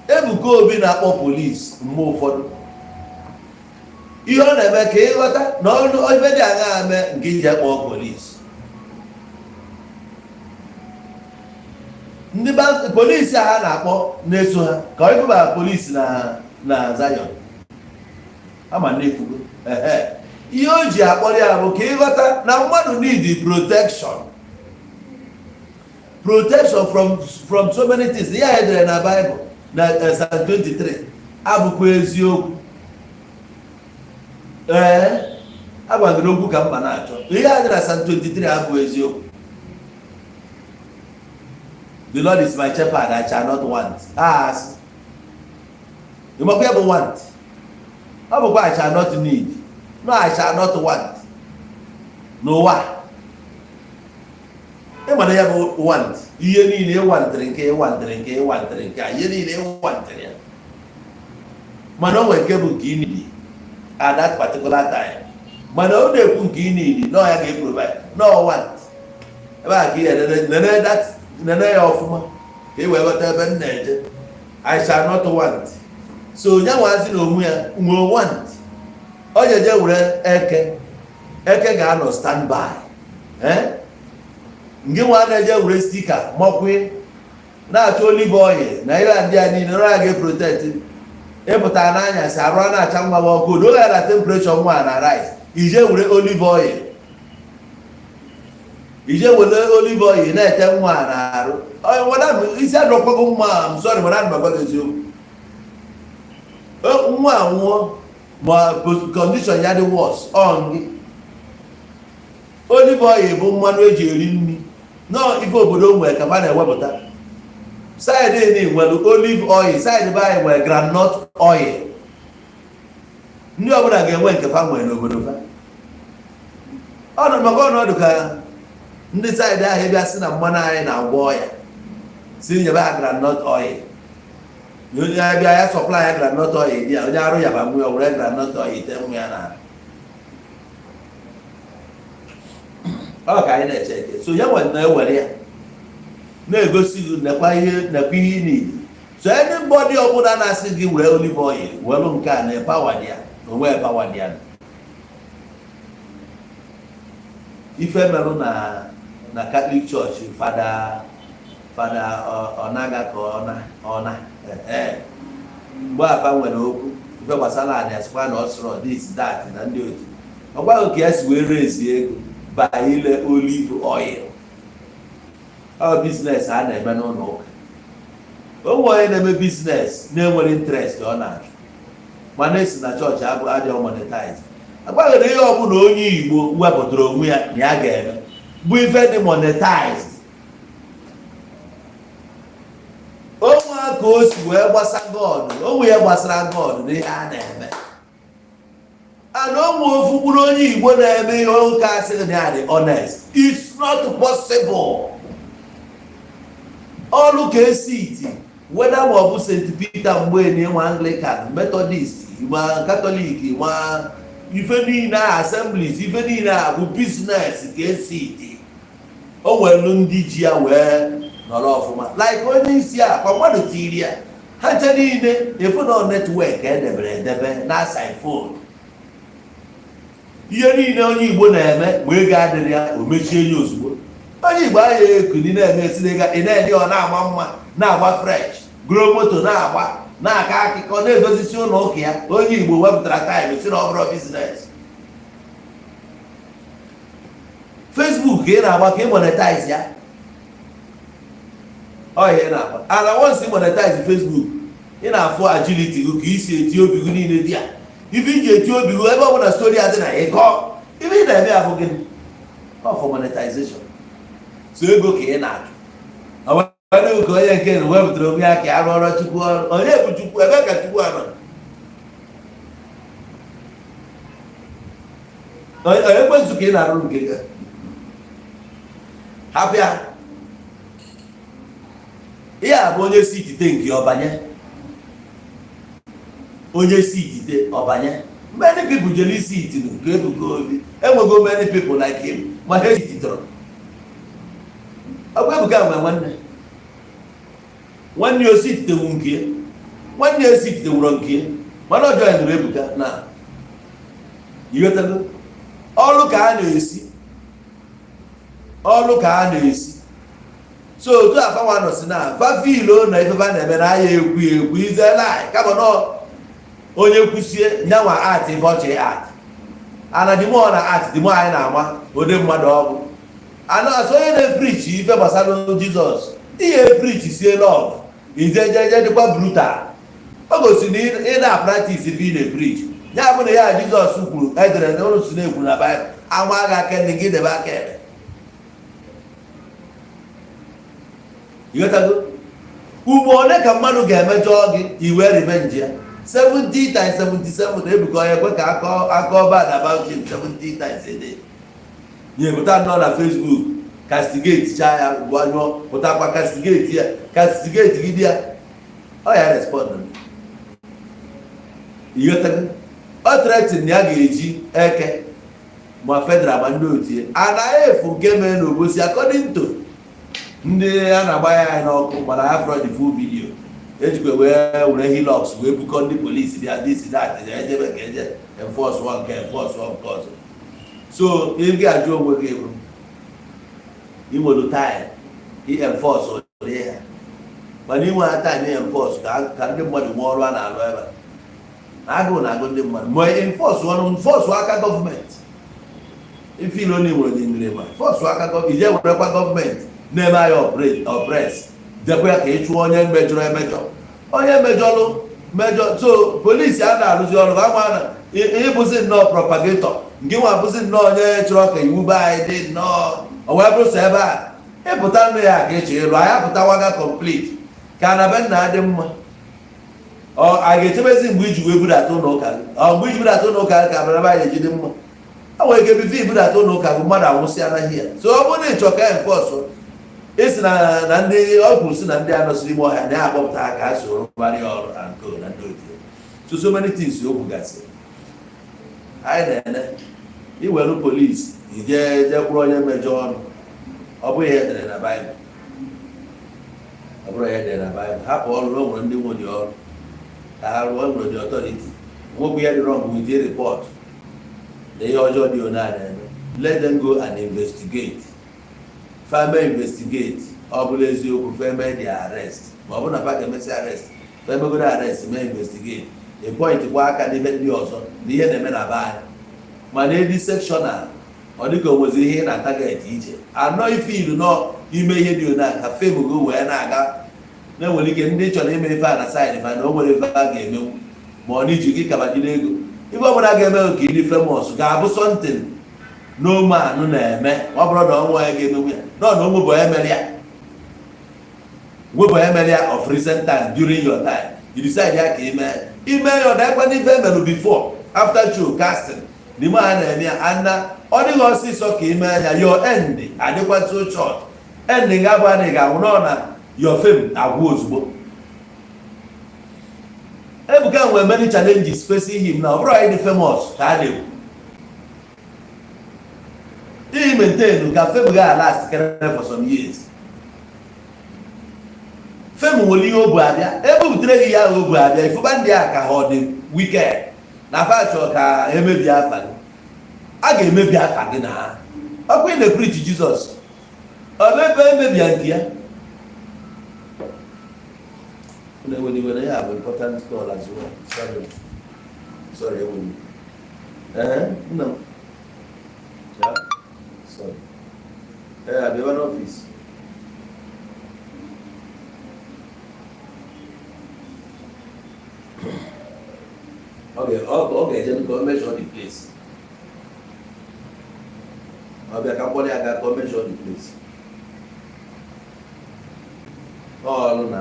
Ebuka Obi na-akpọ polisi mgbe ụfọdụ, ihe ọ na-eme ka ịghọta na ọrụ ife dị aṅaa eme nke iji akpọ polisi. Ndị polisi a ha na-akpọ na-eso ha ka ọ ifeba polisi na Zion ama na-efugo. Ehe, ihe o ji akpọrọ ya bụ ka ịghọta na mmadụ need protection, protection from so many things. Ya edere na Bible na Psalm 23 abụkwa eziokwu. Ee, agwagịrị okwu ka mma na-achọ ihe a dị na Psalm 23 abụ eziokwu. "The Lord is my shepherd, I shall not want." Asị ịmakwa ya bụ want, ọ bụkwa "I shall not need". No, "I shall not want" n'ụwa. Ịmana ya bụ want, ihe niile ịwantịrị nke ịwantịrị nke ịwantịrị nke a, ihe niile ịwantịrị ya, mana o nwere nke bụ nke ị need at that particular time. Mana ọ na-ekwu nke ị need na ya ga-eprovide no want. Ebe a ka ị nene that, nene ya ọfụma ka ị wee ghọta ebe m na-eje. "I shall not want." So onye nwazi na onwe ya nwee want, ọ jeje were eke eke ga-anọ stand by. Eh, ngị nwa na-eje were sticker mọkwe na-achọ olive oil na ihe ndị a niile ọrụ ya ga-eprotect. Ịpụta n'anyasị, arụ a na-acha nwa gị ọkụ, odo ya na temperature nwa na rise, ije were olive oil. Ije were olive oil na-ete nwa a na-arụ. Isi adọkwago mma. M sorry, mana ana m agwa gị eziokwu. Nwa a nwụọ ma condition ya dị worse on gị. Olive oil bụ mmanụ eji eri nri nọọ ife obodo nwere ka fa na-ewepụta. Side ni nwere olive oil, side be anyị nwere groundnut oil. Ndị ọbụla ga-enwe nke fa nwere n'obodo fa. Ọnọdụ maka ọnọdụ ka ndị side ahụ bịa sị na mmanụ anyị na-agwọ ọya, si nyebe ha groundnut oil. Onye bịa ya supply ya groundnut oil dị ya, onye arụ ya ba nwe ya were groundnut oil te nwe ya na ọ ka anyị na-eche eke. So ya nwere na-ewere ya na-egosi gị nekwa ihe, nekwa ihe ị need. So anybody ọbụla na-asị gị were olive oil were nke a na power dị ya, onwe power dị ya. Ife merụ na Catholic Church, Fada Ọnaga ka ọ na mgbe afa nwere okwu ife gbasara anyị, asịkwa na ọ sịrọ this, that na ndị otu ọ gwaghị ka ya si wee raise ego ba ile olive oil. Ọ business a na-eme n'ụlọ ụka. O nwere onye na-eme business na-enwere interest ọ na-achụ, mana esi na chọọchị abụ adịghị monetize. Agwaghị na ihe ọbụla onye Igbo wepụtara onwe ya na ya ga-eme bụ ife dị monetized. Onwe ka o si wee gbasa God, onwe ya gbasara God n'ihe a na-eme. And onwe ofu mkpụrụ onye Igbo na-eme ihe ụka asịghị na ya dị honest, it's not possible. Ọrụ ka esi iti weda ma ọ bụ St. Peter mgbe nwa Anglican, Methodist, ma Catholic, ma ife niile a, assemblies, ife niile a bụ business ka esi iti. O nwere ndị ji ya wee nọrọ ọfụma, like onye isi a kwa mmadụ tiri ya ha nche niile efu na network edebere edebe na iPhone. Ihe niile onye Igbo na-eme ma ego adịrị ya, o mechie ya ozugbo. Onye Igbo ahụ ekuni na-eme esiri ego ị na-enye, ọ na-agba mma, na-agba fresh, goro moto, na-agba, na-aka akụkọ, na-edozisi ụlọ ụka ya. Onye Igbo wepụtara time si na ọ bụrụ business. Facebook ka ị na-agba ka ị monetize ya, ọ ihe ị na-agba. And once ị monetize Facebook, ị na-afụ agility gị ka isi eti obi gị niile dị ya. Ife iji eti obi gị ebe ọ bụla story adị na ịkọ ife ị na-eme ya bụ gịnị? Ọ for monetization. So ego ka ị na-achụ ka onye nke wepụtara onwe ya ka ya rụọrọ Chukwu ọrụ. Onye bụ Chukwu? Ebe ka Chukwu anọ? Ekwensu ka ị na-arụ nke gị, hapụ ya. Ihe a bụ onye si itite nke ọbanye, onye si itite ọbanye. Many people jere isi itinu nke Ebuka Obi. Enwego many people like him, ma ha ititọrọ. Ọgwa Ebuka nwe nwanne, nwanne ya osi ititewu nke ya, nwanne ya osi ititewuro nke ya, mana ọ joinụrụ Ebuka na ịghọtago. Ọrụ ka a na-esi, ọrụ ka a na-esi. So otu afanwa nọ si na fafilo na ifefa na-eme na aya ekwu ekwu izela, kama na onye kwusie nyanwa art ife ọchị art ana dị mụọ na art dị mụọ anyị na-ama ụdị mmadụ ọ bụ. Ana asị onye na-epreach ife gbasara Jizọs, ihe epreach sie love, ijejeje dịkwa brutal. O gosi na ị na-apractice ife ị na-epreach. Ya bụ na ya Jizọs kwuru edere na ụlọ si na-ekwu na Baịbụl ama agha aka nne gị debe aka ebe. Ịghọtago? Ugbo ole ka mmadụ ga-emejọ gị iwe revenge ya 70 times 77? Na Ebuka onye kwe ka akọ bad about him 70 times a day, ya pụta nọ na Facebook castigate cha ya, gbanyụọ, pụtakwa castigate ya, castigate gị di ya, ọ ya respond. Ịghọtago? Ọ threaten ya ga-eji eke ma federal ma ndị otu ya anaghị efu nke mere n'Obosi. According to ndị a na-agba ya anyị n'ọkụ, mana ya fọrọ the full video ejikwa wee were Hilux wee bukọ ndị polisi bịa, this, that, ejebe ka eje enforce one nke enforce one nke ọzọ. So ị ga-ajụ onwe gị bụ ị nwere time i enforce ụdị ya, mana ị nwere time enforce ka ndị mmadụ nwee ọrụ a na-arụ ebe a na agụụ na-agụ ndị mmadụ, ma enforce ọrụ, enforce aka gọọmenti. Ife ilo na nwere dị ngịrịma force aka ije werekwa gọọmenti na-eme anyị oppress, jekwa ya ka ị chụọ onye mejọrọ emejọ, onye mejọlụ mejọ. So polisi a na-arụzi ọrụ ama na ịbụzi nnọọ propagator nke nwa, bụzi nnọọ onye chọrọ ka iwu be anyị dị nnọọ. O wee bụrụ sọ ebe a ịpụta nnu ya ka ịchọ ịlụ anyị apụtawaga complete ka na be nna dị mma. Ọ a ga-echebezi mgbe iji wee budata ụlọ ụka gị? Ọ mgbe iji budata ụlọ ụka gị ka abara anyị eji dị mma? O nwere ike bife ibudata ụlọ ụka gị, mmadụ anwụsị anaghị ya. So ọ bụrụ na ị chọ ka enforce, isi na ndị ọ kwuru si na ndị a nọsiri ime ọhịa na ya akpọpụta ha ka ha soro rụgharịa ọrụ and co na ndị otu ya. So many things o kwugasịrị anyị na-ene iwelu polisi ije je kwụrụ onye mejọ ọnụ. Ọ bụghị ihe edere na Baịbụl, ọ bụrụ ihe edere na Baịbụl. Hapụ ọrụ na o nwere ndị nwe dị ọrụ ka ha rụọ, nwere dị authority. Nwekwu ihe dị wrong with the report na ihe ọjọọ dị one a na-eme, let them go and investigate. Fame investigate, ọ bụrụ eziokwu, feme the arrest. Ma ọ bụrụ na fa ga-emesi arrest, femegoro arrest, mee investigate, e point kwa aka n'ife ndị ọzọ na ihe na-eme na be anyị. Mana edi sectional, ọ dịka o nwezi ihe ị na target iche anọ ife ilu nọ ime ihe dị one a ka fame go wee na-aga. Na-enwere ike ndị chọrọ ime ife a na side fa na o nwere ife a ga-emenwu, ma ọ na iji gị kabajide ego. Ife ọbụla ga-eme ka ịdị famous ga-abụ something no man na-eme. Ọ bụrụ na ọnwa ya ga-emenwu ya nọ na onwe bụ onye mere ya, nwebụ onye mere ya of recent time. During your time, you decide ya ka ime ime ya. Ọ dakwa n'ife emerụ before, after show casting n'ime a na-eme ya ana ọ dịghị ọsịsọ ka ime ya. Your end adịkwa so short. End ga-abụ na ị ga-anwụ nọ na your fame agwụ ozugbo. Ebuka nwere many challenges facing him na ọ bụrụ anyị dị famous ka a na-ekwu iyi maintain ka fame ga last kere for some years. Fame nwere ihe o bu abịa, ebupụtere gị ya o bu abịa. Ifụba ndị a ka ha ọ dị wicked na afa chọrọ ka emebi afa gị, a ga-emebi afa gị na ha. Ọkwa ị na-epreach Jizọs, ọ bụ ebe emebia nke ya na-enwere iwe na ya bụ important call as well. Sorry, sorry, enwere. Ee, nna m ya, sorry. Ee, abịaba n'ọfịs. Ọ ga-eje ka o measure the place. Ọ bịa ka mkpọrọ ya gaa ka o measure the place. Ọrụ na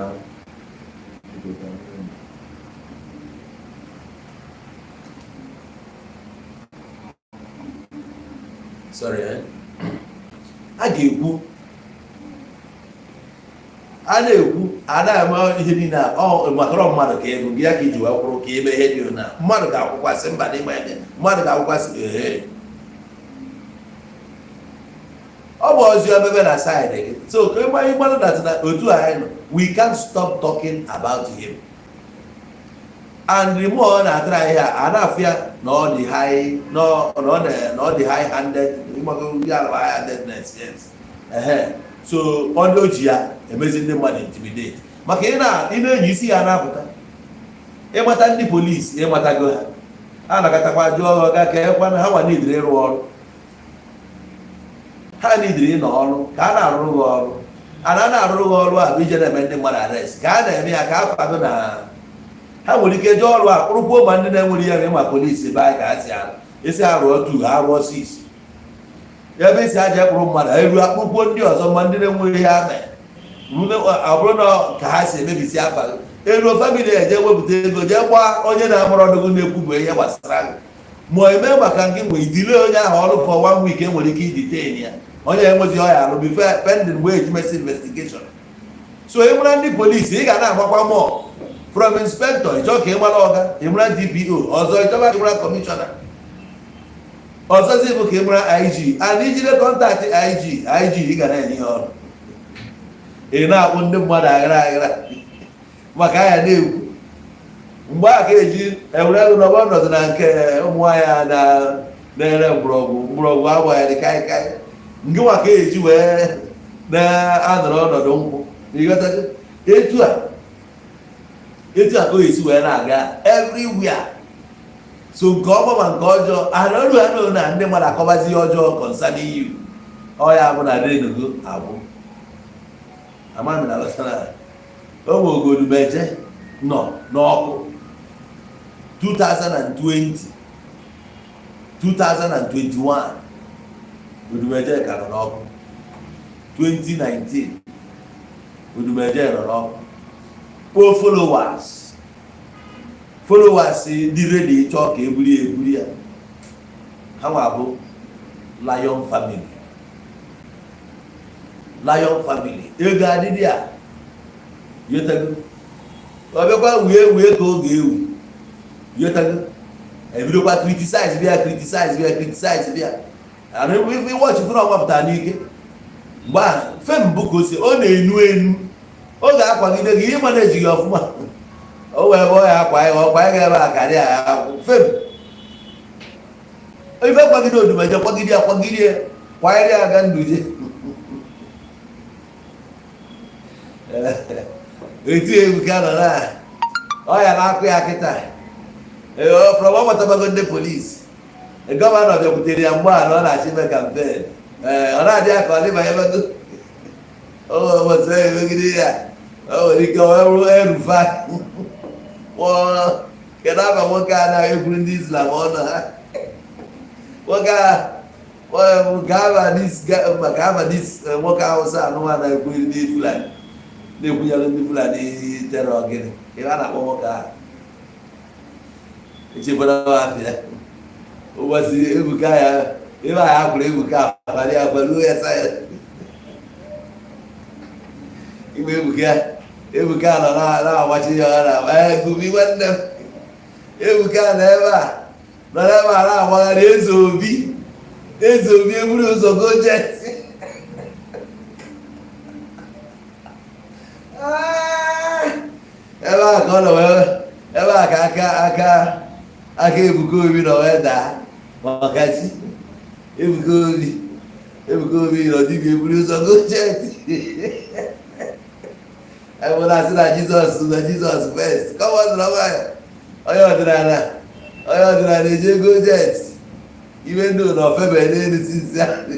sorry, eh? A ga-ekwu, a na-ekwu, a na-eme ihe niile a ọ makọrọ mmadụ ka ego gị ya ka iji wee kwụrụ ka ime ihe dị na mmadụ ga-akwụkwasị mba n'ịgba ebe mmadụ ga-akwụkwasị. Ee, ọ bụ ozi omebe na side gị. So ka ịgba ịgbalụ that na otu anyị nọ, we can't stop talking about him. And the more ọ na-atara anyị ya, a na-afụ ya na ọ dị high, na ọ dị high handed. Ịgbago ya high handedness, yes. Ehe, so ọ ndị o ji ya emezi ndị mmadụ intimidate maka ị na-enyi isi ya na-apụta ịmata ndị polisi ịmatago ha, a nakatakwa jụọ ha ọga ka ekwana ha nwa nidiri ịrụ ọrụ, ha nidiri ịnọ ọrụ ka a na-arụrụ gị ọrụ. A na-arụrụ gị ọrụ a bụ ije na-eme ndị mmadụ arrest ka a na-eme ya ka afọ na ha nwere ike jee ọrụ a kpụrụkwuo ma ndị na-enwere ya ma polisi be anyị ka ha si arụ isi ha rụọ 2, ha rụọ 6, ebe isi aja kpụrụ mmadụ eru akpụrụkwuo ndị ọzọ ma ndị na-enweghị ihe ha mere. Ọ bụrụ na ka ha si emebisi afa gị, eruo family eje wepụta ego jee gbaa onye na-amụrụ ọdụgụ na-ekwubu ihe gbasara gị, ma eme maka gị nwe idile onye ahụ ọrụ for one week. Enwere ike idetain ya, onye enwezi ọya arụ before pending mgbe eji mesi investigation. So ị mara ndị polisi, ị ga na-agbakwa mọ from inspector, ịchọ ka ị mara ọga, ị mara DPO ọzọ, ịchọba ka ị mara kọmishọna ọzọzi bụ ka ị mara IG. And ijide contact IG, IG ị ga na-enye ya ọrụ. Ị na-akpụ ndị mmadụ aghara aghara maka anya na-ekwu mgbe a ka eji ewere ego n'ọgbọ nọdụ na nke ụmụ nwaanyị na na-ere mgbọrọgwụ mgbọrọgwụ agbaghịrị kaikai nke nwa ka eji wee na-anọrọ ọnọdụ nkwụ. Ịghọtago etu a, etu a ka o esi wee na-aga everywhere. So nke ọma ma nke ọjọọ anọrụ ha na ndị mmadụ akọbazi ihe ọjọọ concerning you. Ọ ya bụ na renugo agwụ amami na lọtara onwe Odumeje nọ n'ọkụ 2020, 2021. Odumeje ka nọ n'ọkụ 2019. Odumeje nọ n'ọkụ kpoo followers, followers dị ready chọọ ka ebuli ya, ebuli ya. Ha nwa bụ Lion Family, Lion Family. Ego adịdị a yotego, ọ bịakwa wue wue ka oge ewu yotago, ebidokwa criticize, bịa criticize, bịa criticize, bịa iwọchị fụrụ ọnwa pụtara n'ike. Mgbe ahụ fem bụ ka o si ọ na-enu enu, ọ ga-akwagide gị ịma na ejighị ọfụma. O wee ebe ọ ya akwa ya, ọkwa ya ga ebe a karịa ya akwụ fem. Ife kwagide Odumeje, kwagide ya, kwagide ya, kwanyere ya aga nduje etu Ebuka nọ na ọ ya na-akụ ya kịta from ọ nwetabago ndị polisi. Governor bịakwutere ya mgbe a na ọ na-achọ ime campaign. Ee, ọ na-adị ya ka ọ dịbanyebego ụbọchị emegide ya, o nwere ike ọ bụrụ El-Rufai. Kedu aba nwoke a na-ekwuru ndị Islam ọnụ ha? Nwoke a maka aba nwoke Hausa anụnwa na-ekwu ndị Fulani, na-ekwunyere ndị Fulani terror. Gịnị ihe a na-akpọ nwoke ahụ? Echekwara m afịa ụbọchị Ebuka ya ebe a ya kwuru Ebuka abalị akwaruo ya sa ya igbe. Ebuka, Ebuka nọ na-agbachi ya, ọ na ee Gumi nwanne m. Ebuka nọ ebe a, nọ ebe a na-agbagharị. Eze Obi, Eze Obi eburu ụzọ go jet. Ebe a ka ọ nọ wee, ebe a ka aka Ebuka Obi nọ wee daa maka chi Ebuka Obi. Ebuka Obi nọ dibịa eburu ụzọ go jet. Ebe na-asị na Jizọs, na Jizọs first. Come on, nọrọ nwayọ. Onye ọdịnala, onye ọdịnala eje go jet ibe ndị na ofebe n'elu sisi ahụ.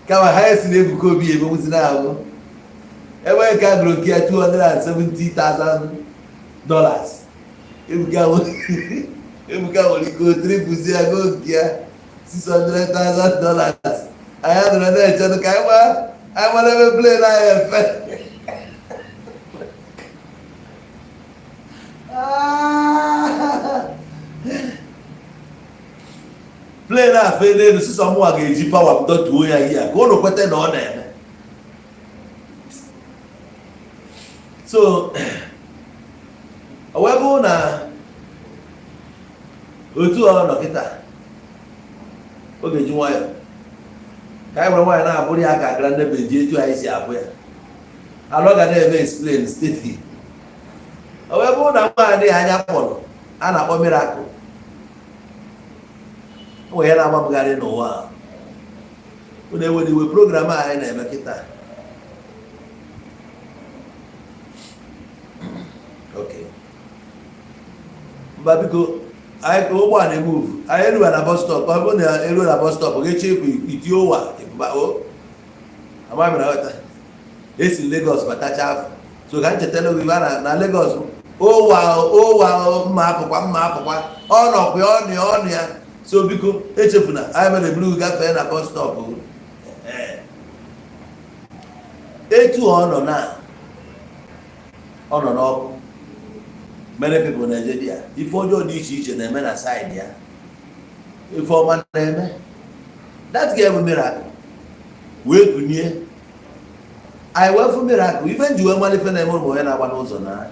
Kama ha esi na Ebuka Obi emenwuzi na-ahụ ebe nke a gụrụ nke ya $270,000. Ebuka nwere ike triple ya, go nke ya $600,000. Anyị nọrọ na-eche ka anyị mara ebe plane anyị efe. Plane a fee n'elu, sịsọ mụnwa ga-eji power m dọtuo ya ihe a ka ụnụ kweta na ọ na-eme. So o wee bụrụ na otu ọ nọ kịta, ọ ga-eji nwayọ ka anyị were nwayọ na-abụrụ ya ka agara ndebe ji etu anyị si abụ ya alụ ga na-eme explain steady. O wee bụrụ na nwaanyị anya kpọrọ a na-akpọ Miracle, o nwere ihe na-agbapụgharị n'ụwa a. Unu ewere iwe, program a anyị na-eme kịta. Okay, mba, biko, anyị ụgbọ a na-emove. Anyị eruwa na bus stop. Ọ bụrụ na eruo na bus stop, ga-eche ịpụ iti ụwa ịpụba o amaghị m na ghọta esi Lagos batacha afọ. So ka m chetara gị na Lagos ụwa ụwa mma apụkwa, mma apụkwa, ọ nọkwa ya, ọnụ ya, ọnụ ya. So biko echefuna, anyị mere eburu gafee na bus stop. Etu ọ nọ na ọ nọ n'ọkụ, many people na-eje di ya. Ife ọjọọ dị iche iche na-eme na side ya, ife ọma na-eme. That girl bụ Miracle wee kunie, anyị wee fụ Miracle. Ife nji wee mara ife na-eme ụmụ onye na-agba n'ụzọ na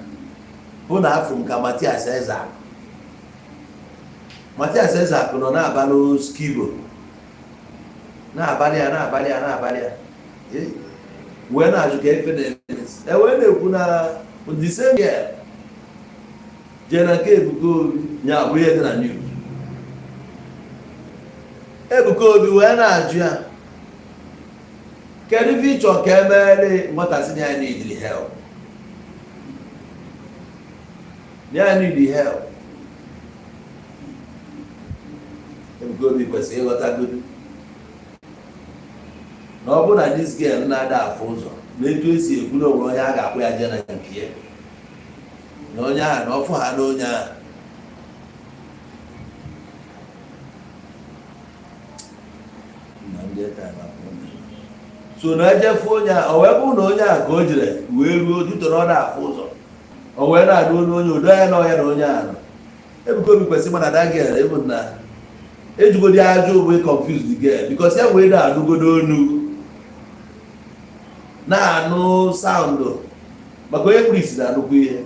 bụ na afụ nka Matias Ezeakụ. Matias Ezeakụ nọ na-abalụ Skibo, na-abalị ya, na-abalị ya, na-abalị ya, wee na-ajụ ka ife na-eme. E wee na-ekwu na the same girl jee na nke Ebuka Obi ya bụ ihe dị na news. Ebuka Obi wee na-ajụ ya. Kedu ife ịchọ ka emeele nwata si na ya need help, na ya need help? Ebuka Obi kwesịrị ịghọtagodu na ọ bụrụ na this girl na-ada afụ ụzọ na etu esi ekwu na onwere onye a ga-akpụ ya jee na nke ya, na onye ahụ na ọfụ ha na onye ahụ na ndị so na ejefu onye a, o wee bụrụ na onye a ka o jere wee ruo due to na ọ na-afụ ụzọ, o wee na-anụ olu onye odo ya na ọya na onye ahụ. Ebuka Obi kwesịrị ịma na that girl ịbụ na ejugodi ajụ bụ confuse the girl, because ya wee na-anụgodo onu, na-anụ sound, maka onye kpuru isi na-anụkwu ihe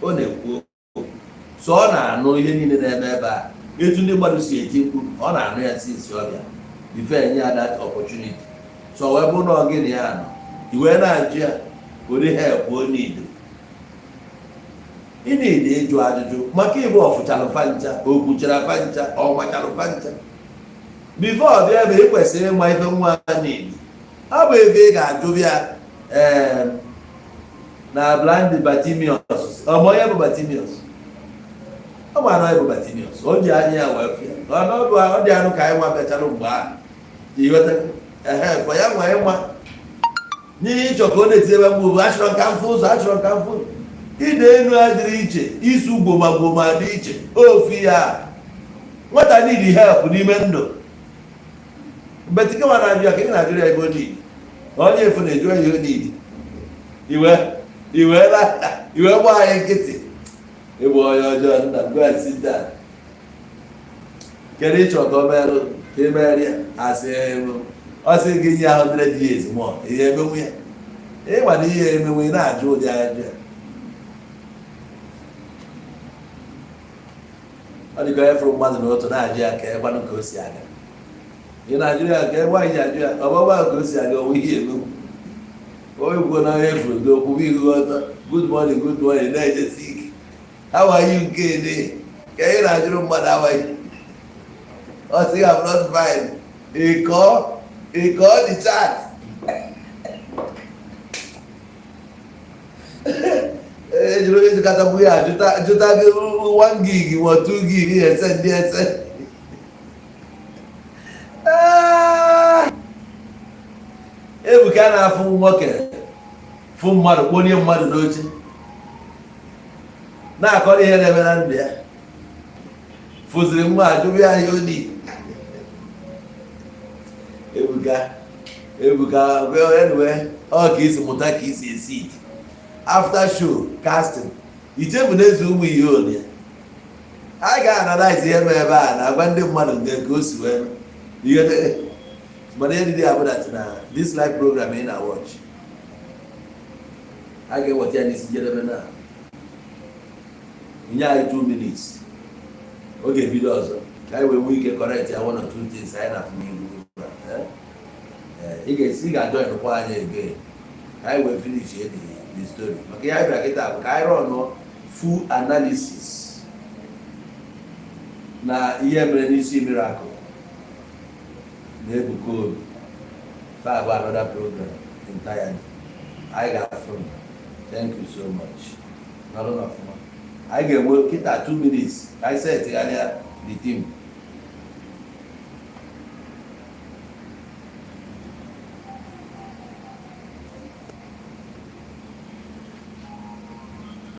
ọ na-ekwu. So ọ na-anụ ihe niile na-eme ebe a, etu ndị mmadụ si eti mkpu, ọ na-anụ ya since ọ bịa before enye ya that opportunity. So wee bụrụ na ọ gị na ya nọ, i wee na-ajụ ya ụdị help o need. Ị need ịjụ ajụjụ maka ịbụ ọfụchalụ fancha, o kwuchara fancha, ọ machalụ fancha before ọ bịa ebe. Ị kwesịrị ịma ife nwa need. Ọ bụ ebe ị ga-ajụ bịa ee na blind Bartimaeus. Ọ ma onye bụ Bartimaeus? Ọ ma na onye bụ Bartimaeus. O ji anya ya wee fịa ọ dị anụ ka anyị nwa bịachalụ mgbe ahụ, ịghọta? Ehe, fọ ya nwa ịnwa n'ihe ịchọ ka ọ na-etinyebe mgbe bụ achọrọ nka mfụ ụzọ, achọrọ nka mfụ ụzọ. Ide enu adịrị iche, isu gboma gboma dị iche. Ofu ya nwata need help n'ime ndụ. Mgbe tikewa na-ajụ ya ka ị na-ajụrụ ya ebe o need, onye efu na-eju ya ihe o need, iwe iwe iwe gba anyị nkịtị. Ịbụ onye ọjọọ nna, go and sit down. Kedu ịchọ ka o merụ ka ị mere ya? Asị ọ sị gị nye ya 100 years more, ihe emenwu ya? Ịgba na ihe emenwu, ị na-ajụ ụdị ajụ ya. Ọ dị ka onye fụrụ mmadụ n'otu na-ajụ ya ka ekwanụ ka o si aga. Ị na-ajụ ya ka ebe anyị ji ajụ ya ọgbagba ka o si aga, onwe ihe emenwu. Onye kwuo na onye fụrụ gị okwu ihu ọtọ, "Good morning, good morning," na-ejesi ike, "How are you?" Nke dị ka ị na-ajụrụ mmadụ "How are you?" Ọ sị, "I'm not fine." Ịkọ ịkọ the chat ejiri onye jikọta ya jụta jụta gị 1 gig ma 2 gig ese ndị ese. Ebuka na-afụ nwoke fụ mmadụ kponye mmadụ n'oche na-akọrọ ihe na-eme na ndụ ya, fụziri nwa ajụbụ ya ihe oni. Ebuka, Ebuka, anyway, ọ ka isi mụta ka isi esi ite after show casting ichefu na-ezu ụmụ ihe oni. A ga-analyze ihe mee ebe a na-agwa ndị mmadụ nke ka o si wee ihe. Mana ihe dị abụ that na this live program ị na-watch, a ga-eweta ya n'isi njedebe na nye anyị 2 minutes. Ọ ga-ebido ọzọ ka anyị wee nwee ike correct ya one or two things anyị na-afụ n'ihu. Ị ga-esi, ị ga-ajoin kwa anyị again ka anyị wee finish the story, maka ihe anyị bịara kịta bụ ka anyị run full analysis na ihe mere n'isi Miracle na Ebuka Obi. Fa bụ another program entirely anyị ga-afụ. Thank you so much. Nọrọ n'ọfụma. Anyị ga-enwe kịta 2 minutes ka anyị setgharịa the team.